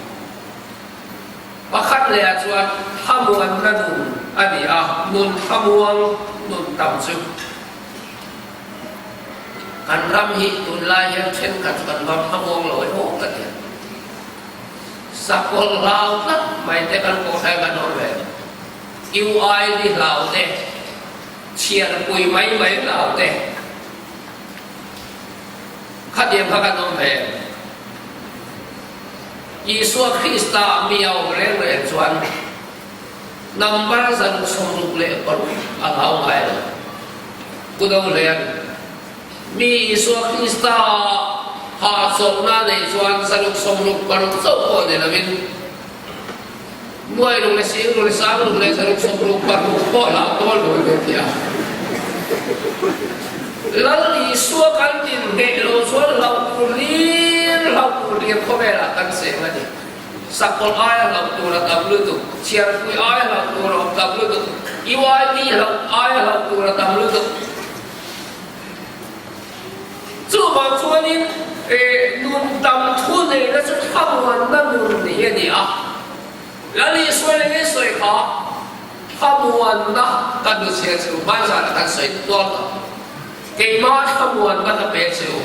C: Pakhat leh ah chuan thlamuanna nun a ni a, nun thlamuang nun tam chu kan ram hi tunlai hian thenkhat chu kan ram thlamuang lo emaw ka ti a. Sakawlh hlau tlat mai te kan kawhhrai kan awm ve. UID hlau te, chhiarpui mai mai hlau te khatiang kha kan awm ve. Isua Krista mi a awm reng reng chuan number 66 a hlau ngai lo. Pu Dohlian. Mi Isua Krista hahchawlhna neih chuan 666 chauh pawh ni lovin nuai ruk leh sing ruk leh sang ruk leh 666 pawh hlau tawl dawn ve ti a. Lal Isua kan tinhneh lo chuan hlauh tur hlir hlauh tur hlir khawvelah kan cheng a ni. Sakawlh aia hlauh tur a tam lutuk, chhiarpui aia hlauh tur a awm tam lutuk, UIP hlauh aia hlauh tur a tam lutuk. Chuvang chuanin nun tam thu neihna chu thlamuanna nun hi a ni a. Lal Isua leh nge sawi kha thlamuanna ka hnuchhiah che u, hmanzan ah kan sawi tual tawh. Keimah thlamuanna ka pe che u.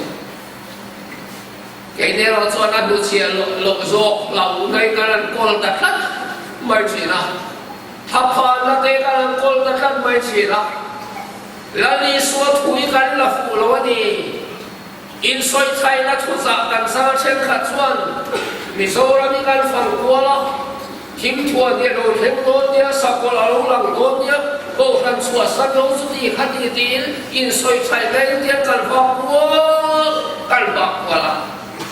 C: Keini erawh chuan a hnuchhiah loh zawk hlauhna in kan han kawl ta tlat mai thin a. Thlaphanna te kan han kawl ta tlat mai thin a. Lal Isua thu hi kan la fuh lo a ni. Insawichhaina thuchah kan chang a thenkhat chuan Mizoram hi kan fang kual a, thingthuan hi a lo thleng dawn nia, sakawlh a lo lang dawn nia, kohhran chhuahsan lo chu ti kha ti tiin insawichhaina in tiang kan vak kual kan vak kual a.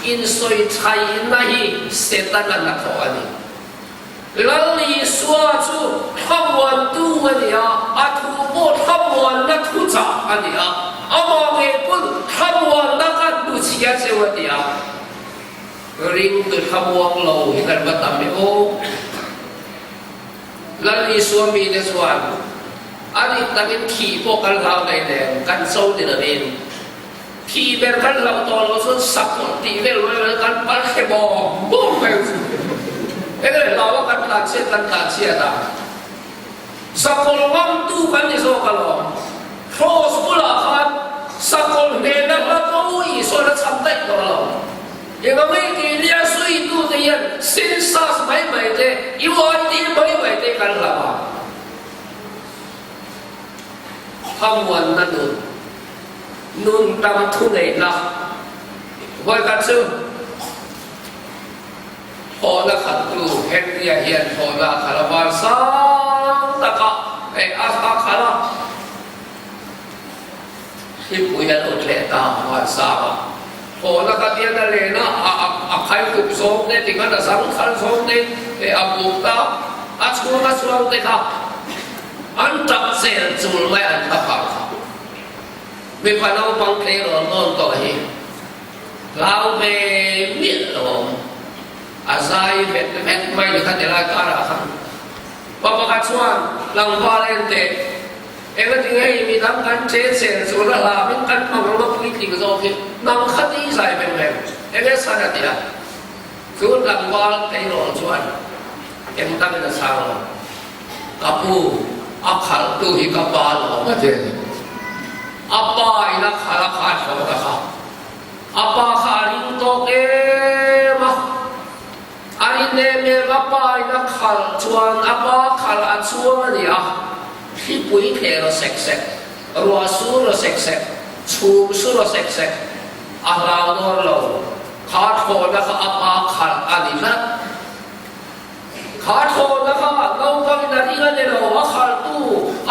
C: Insawichhaina hi Setana hnathawh a ni. Lal Isua chu thlamuantu a ni a, a thu pawh thlamuanna thuchah a ni a, amah ngei pawn thlamuanna ka hnuchhia cheu a ti a. Ringtu thlamuang lo hi kan va tam e aw. Lal Isua mite chuan a dik takin thih pawh kan hlau daih nen, kan cho ni lovin thih ber kan hlauh tawh loh chuan sakawlh tih vel mai mai kan pal hre bawm bawm mai chu. Enge hlau a kan tlanchhiat kan tlanchhiat a, sakawlh ngamtu kan ni zawk alawm. Cross bulah khan sakawlh hnena hla ko. Engangin keini a zuitute hian census mai mai te, UID mai mai te kan hlauh a. Thlamuanna nun, nun tam thuneihna vawikhat chu Thawhna khattu Henry-a hian thawhna a khalh a, van sang takah hei a khalh a, thlipui a lo tleh ta van sangah. Thawhna khat hian a len a, a khai hup zawng te tikhan a zang khal zawng te hei a buk ta, a chhunga chuang te kha an tap zel chul mai an tha phah kha. Mipa naupang tleirawl nawn tawh hi. Hlau ve miah lo awm. A zai vet vet mai ni kha ti lai karah khan pa pakhat chuan tlangval en teh engati nge i midang kan che chen chu la hlam in kan hmang rawng a puitling zawk hi nang kha ti zai veng veng enge san a ti a. Chu tlangval tleirawl chuan eng dangin a chhang lo. Ka pu, a khalh tu hi ka pa lawm a ti a ni. A pa in a khalh a kha a thlawh ta kha. A pa kha a ring tawk em a, a rin em em a pa in a khalh chuan a pa khalh a chuang a ni a, thlipui thleh raw sek sek, ruah sur raw sek sek, chhum sur raw sek sek, a hlau dawn lo. Kha thlawhna kha a pa khalh a ni tlat. Kha thlawhna kha naupangin a ring a ni lo, a khalhtu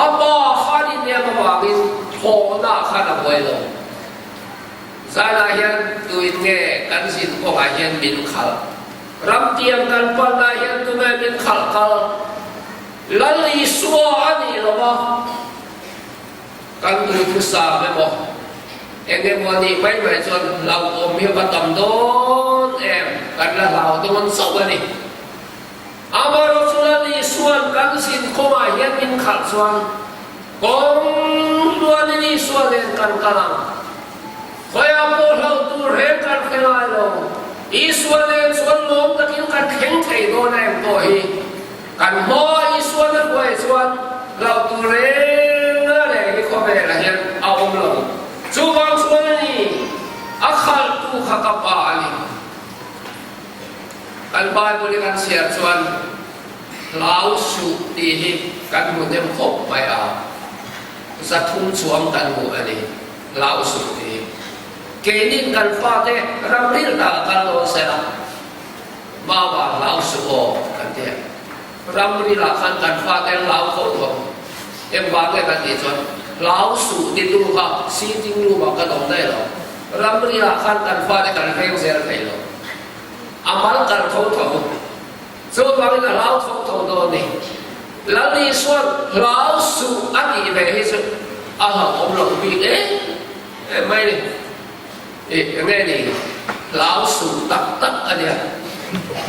C: a pa khan innem avangin thlawhna khan a buai lo. Zanah hian tuin nge kan zin kawngah hian min khalh? Ramtiang kan panah hian tunge min khalh kal? Lal Isua a nih lo a, kan duhthusam emaw eng emaw a nih mai mai chuan hlauhawm hi a va tam dawn em, kan la hlau dawn chauh a ni. Amaherawhchu chu Lal Isua'n kan zin kawngah hian min khalh chuan kawng hluanin Isua nen kan kal ang. Khawiah pawh hlauh tur reng kan hre ngai lo. Isua nen chuan lawm takin kan thleng thei dawn a em pawh hi kan hmaa Isua na hruai chuan hlauh tur reng a reng hi khawvelah hian a awm lo. Chuvang chuan a ni, a khalhtu kha ka pa a ni. Kan Bible i kan chhiar chuan hlau suh tih hi kan hmu hnem khawp mai a, 300 chuang kan hmu a ni, hlau suh tih hi. Keinin kan fate ramril ta kal dawn se la, Mama hlau suh aw kan ti a. Ramrilah khan kan fate an hlau tho tho. Engvang nge kan tih chuan hlau suh ti tu kha sitting room ah kan awm daih lo. Ramrilah khan kan fate kan veng zel thei lo. A mal kal tho tho. Chuvangin a hlau tho tho dawn ni. Lal Isuan hlau suh a tih ve hi chu a hlauhawm loh bik em em mai ni. Ih enge ni hlau suh tak tak a nia.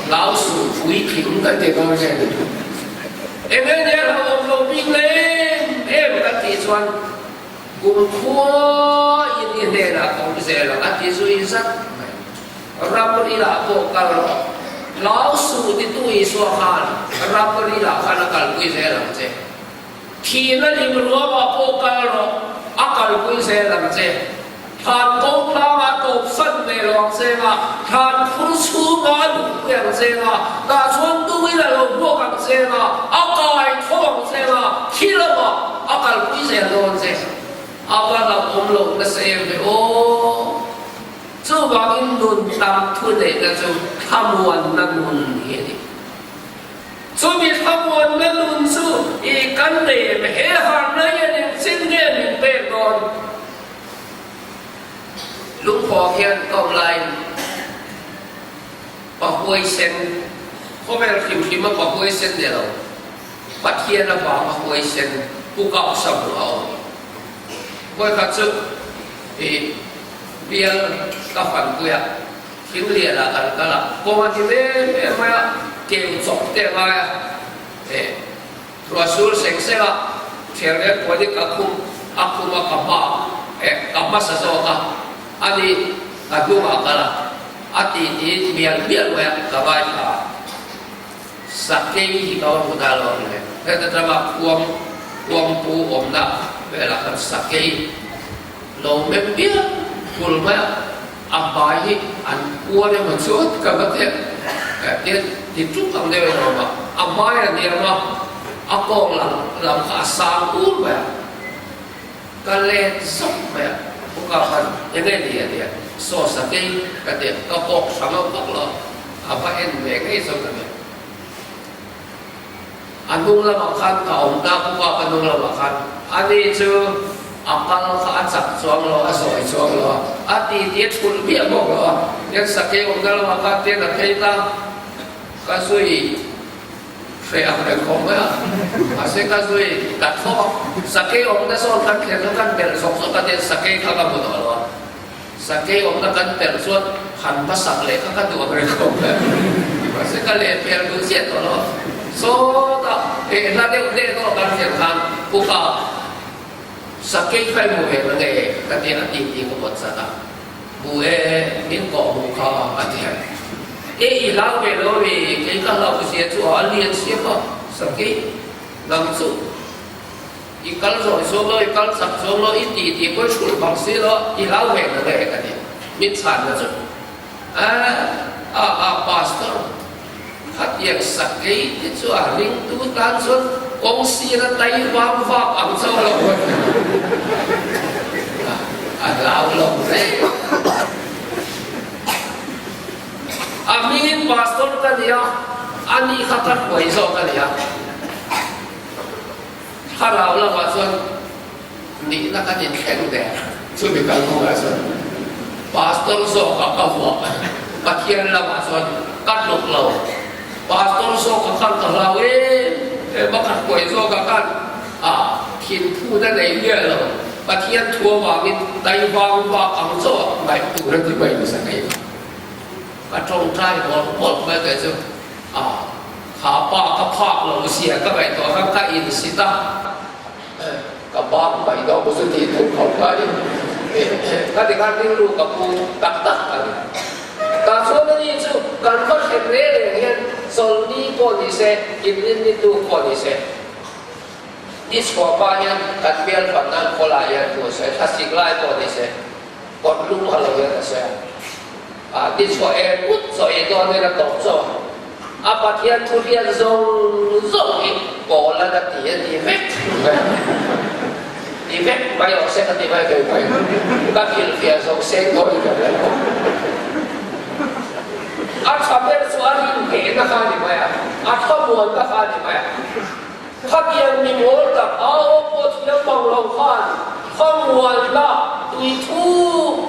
C: Hlau suh puitling kan ti dawn nge ni. Enge ni a hlauhawm loh bik em em kan tih chuan kumkhua in i hnenah ka awm zel ang a ti zui zat mai. Ramrilah pawh kal rawh. Hlau suh titu Isua khan ramrilah khan a kalpui zel ang che. Thihna lim ruamah pawh kal rawh, a kalpui zel ang che. Thlan ko tlangah tawp san ve lo ang che nga, thlan phur chhungah a luhpui ang che nga, tah chuan tuin a lo hmuak ang che nga, a kai tho ang che nga, thi lamah a kalpui zel dawn che. A va hlauhawm lo nasa em ve aw. Chuvangin nun tam thu neihna chu thlamuanna nun hi a ni. Chumi thlamuanna nun chu i kan nei em? He harhna hian engchin nge min pek dawn? Lungkhawk hian kawm laiin pa huaisen, khawvel hrim hrim a pa huaisen ni lo, Pathian avanga huaisen pu kap sam a awm. Vawikhat chu i bial ka fanpui a, thing lian ah kan kal a, kawng a ti em em mai a, keu chawp te a ngai a, e ruah sur seng seng a, thian reng puan in ka khum a khum a ka hma e ka hmasa zawk a, ani ka hnung ah kal a, a ti ti mial mial mai a, ka ngaithla a. Sakei hi ka va hmu ta lo ang le. Heta tanga khuang khuangpu awmna velah khan sakei lo mem bial phul mai a. A hmai hi an puar emaw chuan ka va teh tian ti tuk ang deuh in a awm a, a hmai a hniam a, a kawng lam lam kha a sang ur mai a, ka let zawk mai a, Uka khan enge ni a ti a, saw sakei ka ti a, ka kawk hrang ang vak lo a, a va en ve ngei zawk a ni. A hnung lamah khan ka awm ta bawk a, ka hnung lamah khan ani chu a kal kha a chak chuang lo, a zawi chuang lo a, a ti ti a thulh miah bawk lo a, tian sakei awmna lamah khan tian a phei ta, ka zui hreh ang reng khawp mai a, mahse ka zui ta thlawp a, sakei awmna zawn kan thlen kha kan belh zawk zawk a, tian sakei kha ka hmu tawh lo a. Sakei awmna kan telh chuan han hmasak leh kha ka duh ang reng khawp mai. Mahse ka leh hmel duh chiah tawh lo. Sawtah eh hla deuh deuh erawh kan hriat khan Upa sakei kha i hmu ve na nge ka tia a ti tih ka pawt chat a. Hmu e, min kawh hmuh kha a ti a. E i hlau ve lo mi, kei ka hlauh zia chu a lian siam a, sakei nang chu. I kal zawng zawng lo, i kal chak zawng lo, i tih tih pawi hrulh bang si lo, i hlau ve na nge ka ti. Min chhan na chu, A, a, a, Pastor, khatiang sakei te chu a ringtu tan chuan kawng sira tai vang vak ang chauh lo a ti. A hlau lo reng. A hmingin Pastor ka ni a, ani kha ka hruai zawk a ni a. Thlarau lamah chuan nihna kan inthleng der. Chumi kal kawngah chuan Pastor zawkah ka vuah a, Pathian lamah chuan ka tluk lo. Pastor zawkah khan ka hlau em em a, ka hruai zawkah khan a thinphut a nei miah lo. Pathian thu avangin taivang vak ang chauh a ngaih tur a ti mai nasa thei a. Ka tawngtai mawlh mawlh mai kei chu a. Kha pa ka phak lo zia ka ngaihtuah khan ka insit a, ka bak mai dawn chu tih tur khawp mai ka ti khan rilru ka pu tak tak a ni. Tah chuan ani chu kan va hrem reng reng hian chawlhni pawh ni se, inrinni tu pawh ni se, ni chhuah hma hian kan hmel fan nan khawlai hian thu a sawi, thlasik lai pawh ni se, kawt lum ha lo hian a sawi a. A ti chhuah em ut chaw ei dawn in a tawp chaw a. A Pathian thu hriat zawng zawng hi Paul-an a ti a ti vek mai. Ti vek mai rawh se ka ti mai thei mai. Ka hrilhfiah zawng seng dawn in ka hria lo. A tha ber chu a rinhehna kha a ni mai a, a thlamuanna kha a ni mai a. Khatiang mi mawl tak a aw pawh thiam mang lo khan thlamuanna tui thu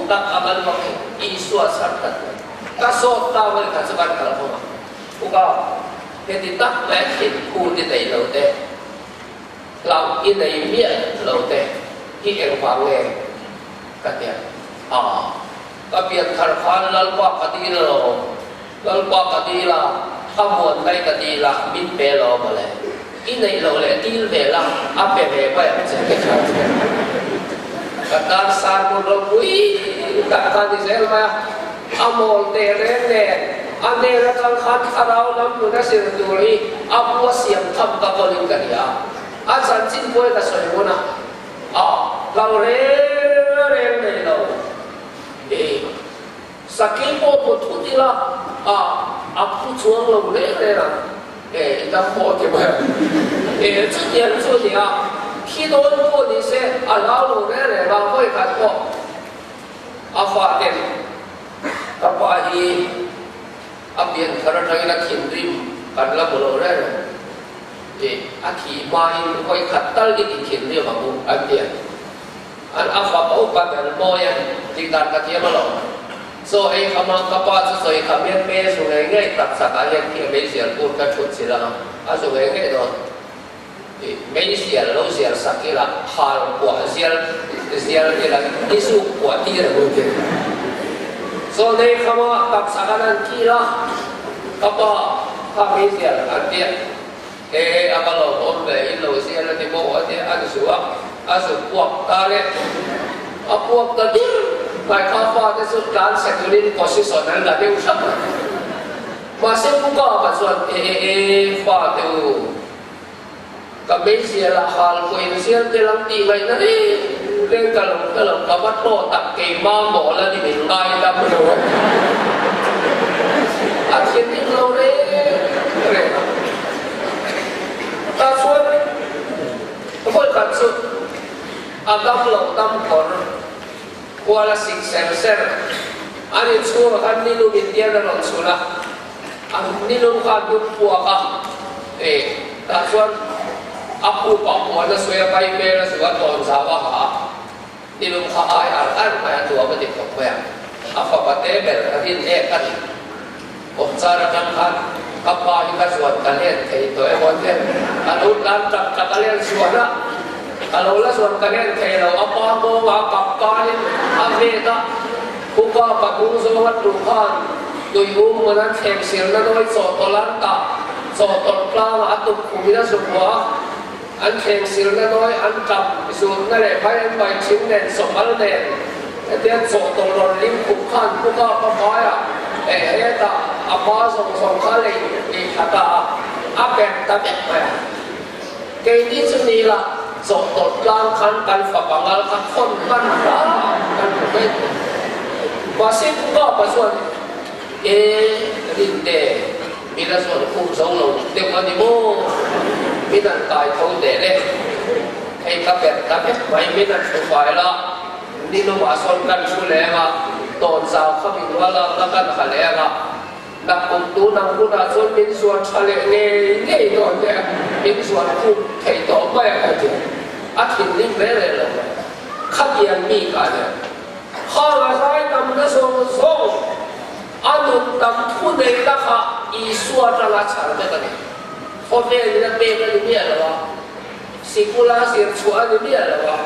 C: tak a kan vak thei. Isua chhan tak mai. Ka zawt ta mai kha chu kan kal khawm a. Uka, heti tak mai a thin phu ti nei lo te, hlauh i nei miah lo te hi engvang nge ka ti a. Aa, ka pian thar khan Lalpa ka dil lo. Lalpa ka dil a, thlamuan mai ka dil a, min pe lo mawle. I neih loh leh dil ve la, a pe ve mai ang che ka thiam che. Ka tan sarmon ropui tak kha ni zel mai a, a mawl teh reng nen, a hnen atang khan thlarau lam nun a zir tur hi a bu a siam tham ka kawlin ka nia. A chanchin pawhin a sawi hun a, a hlau reng reng nei lo. Sakei pawh hmu thut ila a a phu chuang lo reng reng ang e i dam pawh ti mai ang e chutiang chu a ni a, thi dawn pawh ni se a hlau lo reng reng a, hawi khat pawh a fa ten ka pa hi a pian thar atangin a thinrim kan la hmu lo reng reng e a thih hmain hawi khat tal i ti thinrim ang u an ti a. An a fapa upa ber mawi a tih dan ka thiam alawm. Chaw ei kham a, ka pa chu sawi kham hian hmel zu ngei ngei tak chak ah hian khi a meizial bur ka thut chilh ang a, a zu ngei ngei dawn. Ih, meizial lo zial sak ila, hal kuah zial zial ila, i zuk kuah tir ang u tih. Chaw nei kham a, tak chak an han kil a, ka pa kha meizial an tia. He a va lo awm ve in lo zial a ni maw a tia an zu a, a zu puak ta le. A puak ta dir mai kha fate chu tlan chhe turin position an la deuh hrap a. Mahse Pu Kapa chuan e e e fate u, ka meizial ah hal pawh in zial tel ang tih ngaihna reng. Leng ka lo ka lo ka va tawh tak keimah mawl a ni min ngaidam lo a ti. A thinrim lo reng reng a. Tah chuan vawi khat chu a dam lo dam kawr kual a sik ser ser an inchhungah khan nilum intian a rawn chhun a, a nilum kha a hnuk puak a, eh tah chuan a khupah puan a sawi a, vai hmel a zu a tawn zau a ha a, nilum kha ai ar ar mai a tuam a ti khawp mai a, a fapa te ber a rin ek a ni. Kawmchar atang khan ka pa hi ka zuan ka len thei tawh emaw te a lo tlan tak tak a len zuan a, ka lo la zuan ka len thei lo, a pa kawngah kap kain a vet a, upa pa hnung zawnga tlu khan tui um hmun an thleng sirna nawi chawhtawlh an tah, chawhtawlh tlangah a tuk khumin a zu hmuah a, an thleng sirna nawi an tap zutna leh phai an pai thin nen sawhal nen hetia chawhtawlh rawn lim khup khan puka pa hmaiah eh hetah a hma zawng zawng kha lei ei thla ta a, a ber ta vek mai a. Keini chu ni la chawhtawlh tlang khan kan fapa ngal kha khawn hman hram kan hmu mai thei. Mahse puka pa chuan e Rinte, Min a zawn khum zo lo deuh a ni maw? Min an kai tho teh le. Hei ka perh ta vek mai, min an hru fai la, ni lumah sawn kan thu leng a, tawn zau kha min rual ang na kan ha leng a, nakkum tun ang hunah chuan min zuan tha leh ngei ngei dawn te a, min zuan khum thei tawh mai a ka ti. A thinrim reng reng lo mai. Khatiang mi ka nia. Khang a zai tam na zawng zawng. A nun tam thu nei na kha Isua atanga chhar vek a ni. Khawvel in a pek a ni miah lo a, sikula zir chhuah a ni miah lo a,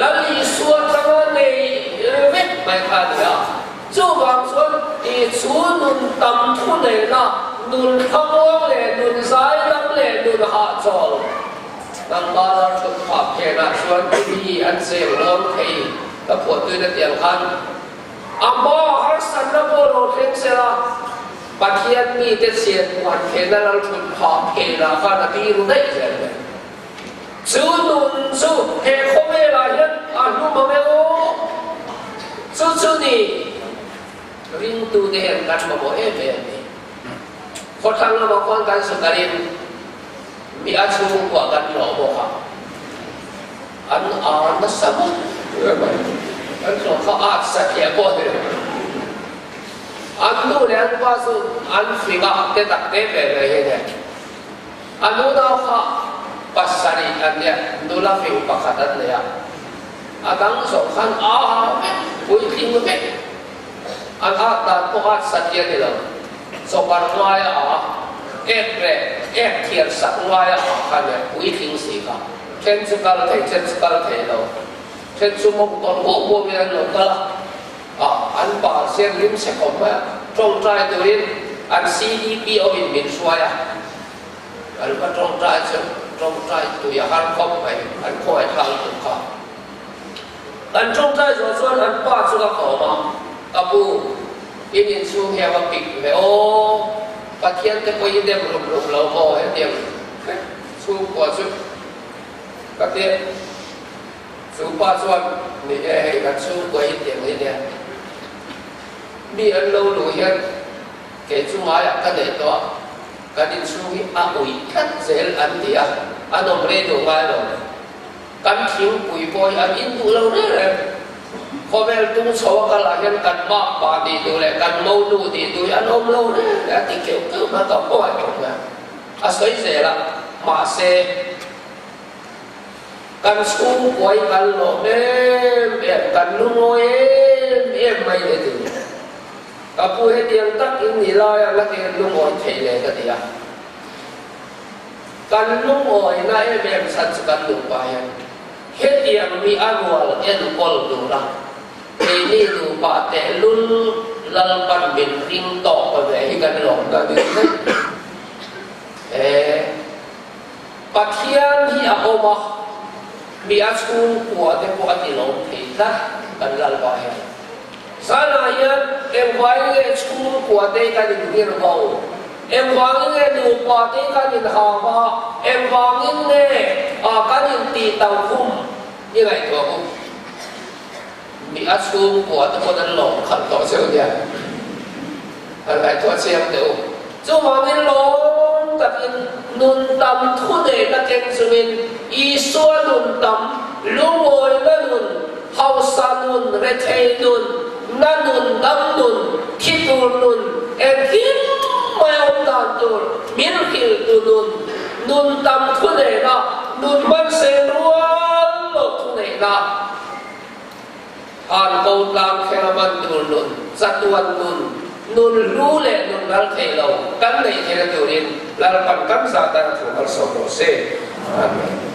C: Lal Isua atanga nei vek mai kha a ni a. Chuvang chuan chu nun tam thu neihna, nun thlamuang leh nun zaidam leh nun hahchawl, nangmah lar thut phah phenah chuan i mi an cheng lawm thei ka phuahtuina tiang khan, A hma harsatna pawh lo thleng se la, Pathian mite chian muan theihna lal thut phah phenah khan a ti ru daih zel mai. Chu nun chu he khawvelah hian a hlum ang e aw. Chu chu ni ringtute hian kan mamawh em em a ni. Khawthlang lamah khuan kan sukarin mi a chhungkua kan hlawh bawk a. An a nasa bawk mai. An hlawh kha at satliah pawh a ni lo. An nu leh an pa chu an fing a, te tak te ve ve hi a nia. A nunau kha pasarih an nia, nula fing pakhat an nei a. A dang zawh khan a ha vek, puitling vek. An at dan pawh at satliah a ni lo. Chawpar ngaia a, ek leh ek thiar sak ngaia a kha nia, puitling si kha. Then chu kal thei, then chu kal thei lo. Then chu mawng tawn huau huauin an lo kal a, ah an pa siam hlim che khawp mai a, tawngtai turin an CDPO in min hruai a, an va tawngtai chu tawngtai tui a har khawp mai, an khawngaih thlak lutuk kha. An tawngtai zawh chuan an pa chu ka kawm a, ka pu, in inchhung hi a va pik ve aw, Pathian te pawh i dem rup rup lo maw hetiang Chhungkua chu ka ti a, chu pa chuan ni e hei kan chhungkua hi tiang hi nia, mi an lo luh hian kei chu ngaiah ka neih tawh a, kan inchhung hi a ui tlat zel an ti a, an awm rei duh ngai lo. Kan thingpui pawh hi an in duh lo reng reng. Khawvel tung chho a kal ah hian kan mak pa tih duh leh kan mo nu tih duh hi an awm lo reng reng a ti keuh keuh mai a, ka hmangaih khawp mai a. A sawi zel a, mahse kan chhungkuai kan lawm em em, kan lungawi em em mai le ti. Ka pu hetiang tak in ni lai a, ngati hian lungawi thei le ka ti a. Kan lungawina em em chhan chu kan nupa hian hetiang mi a rual enkawl tur a, keini nupa tehlul Lalpan min ring tawk ta ve hi kan lawm ta ding daih. E, Pathian hi a awm a, mi a chhungkua te pawh a ti lawm thei tlat kan Lalpa hian. Zanah hian engvangin nge chhungkua te kan inhir vo? Engvangin nge nupa te kan inham a? Engvangin nge kan intih taukhum i ngaihtuah u? a chhungkua te pawn an lawm khalh tawh cheu nia. An ngaihtuah chiang teh u. Chuvangin lawm takin nun tam thu neihna keng chungin Isua nun tam, lungawina nun, hausa nun, rethei nun, na nun, dam nun, thi tur nun, engkim mai awm dan tur min hrilhtu nun, nun tam thu neihna, nun hmanse rual lo thu neihna. An ko tlang thleng a man tur nun, chatuan nun, nun hlu leh nun ral thei lo kan neih theihna turin Lalpan kan za tan a thu malsawm rawh se. Amen.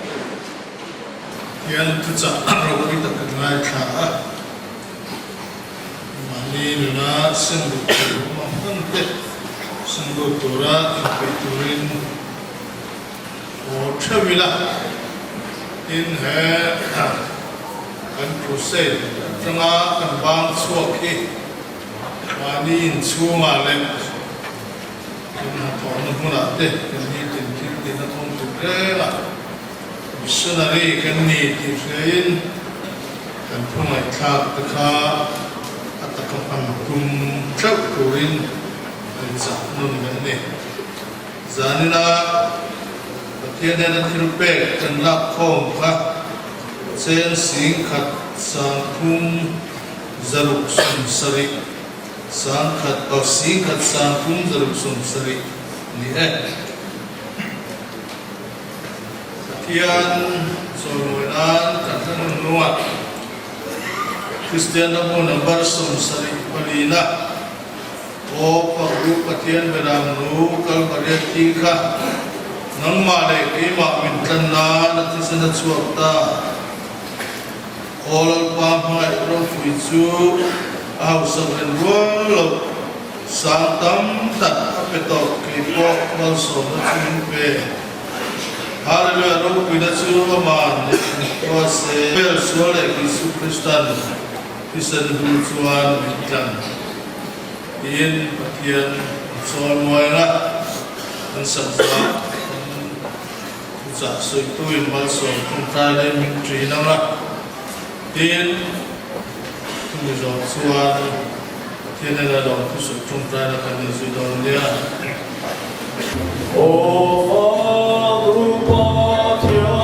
A: Hian thuchah ropui tak kan ngaithla a, mahni nuna seng duh tur awm ang ang te seng lut tura inpeih turin Aw theuh ila, tin he kan crusade atanga kan bang chhuak hi mahni inchhungah leh kan hnathawhna hmunah te kan nitin thil tihna thawng tur reng a, missionary kan ni tih hriain kan thu ngaihthlak te kha a taka hman tum theuh turin kan chah nawn leh a ni. Zanina Pathian hnena thil pek kan lak khawm kha chen 10,000 360, 10,000 aw 1,370 ni e. Pathian chawimawi nan kan hla nun nungah Kristian ram hmun number 74 na Aw Pakru Pathian Beram nu Kalvaria thi kha nangmah leh keimah min tlan nan a thisen a chhuak ta. Aw Lalpa hmangaih ropui chu a hausak len rual loh sang tam tak a pe tawh kei pawh malsawmna chu min pe. Hallelujah ropuina chu aman leh in khua se. Bel sual leh Isu Kristan Thisen hnu chuan min tlan tiin Pathian a chawl muaina kan sak zah kan thuchah sawitu in malsawm tawngtai leh min ṭin ang a tin chumi zawh chuan Pathian ena lo thusawi tawngtai na kan inzui dawn nia.
B: Aw Fak Pathian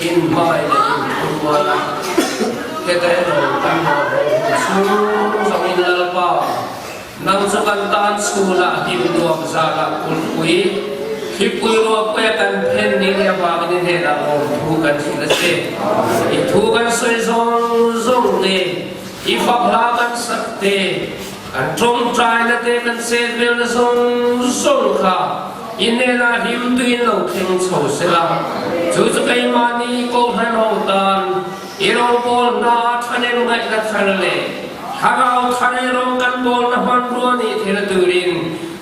C: In hmai leh in thurual a, heta erawh kan haw haw hun chhung zawngin Lalpa, nang chu kan tan chhunah hlim nuam zanah kulhpui, thlipui ruahpuia kan phen ni leh avangin i hnenah lawmthu kan hrilh a che. I thu kan sawi zawng zawng te, i fak hla kan sak te, kan tawngtaina te kan chet velna zawng zawng kha i hnenah hlim tuin lo thleng chho sela, chu chu keimahni Kohhran ho tan i rawngbâwl hna thanem ngaihna thar leh Thlarau thar i rawng kan bâwlna hmanrua nih thil turin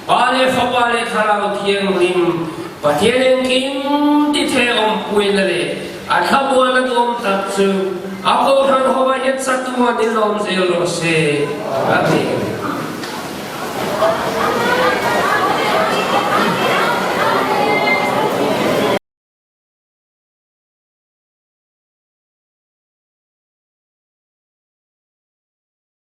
C: Pa leh Fapa leh Thlarau Thianghlim Pathian engkim ti thei awmpuina leh A thlamuan a duam tak chu a Kohhran ho ah hian chatuan in awm zel rawh se, a ti.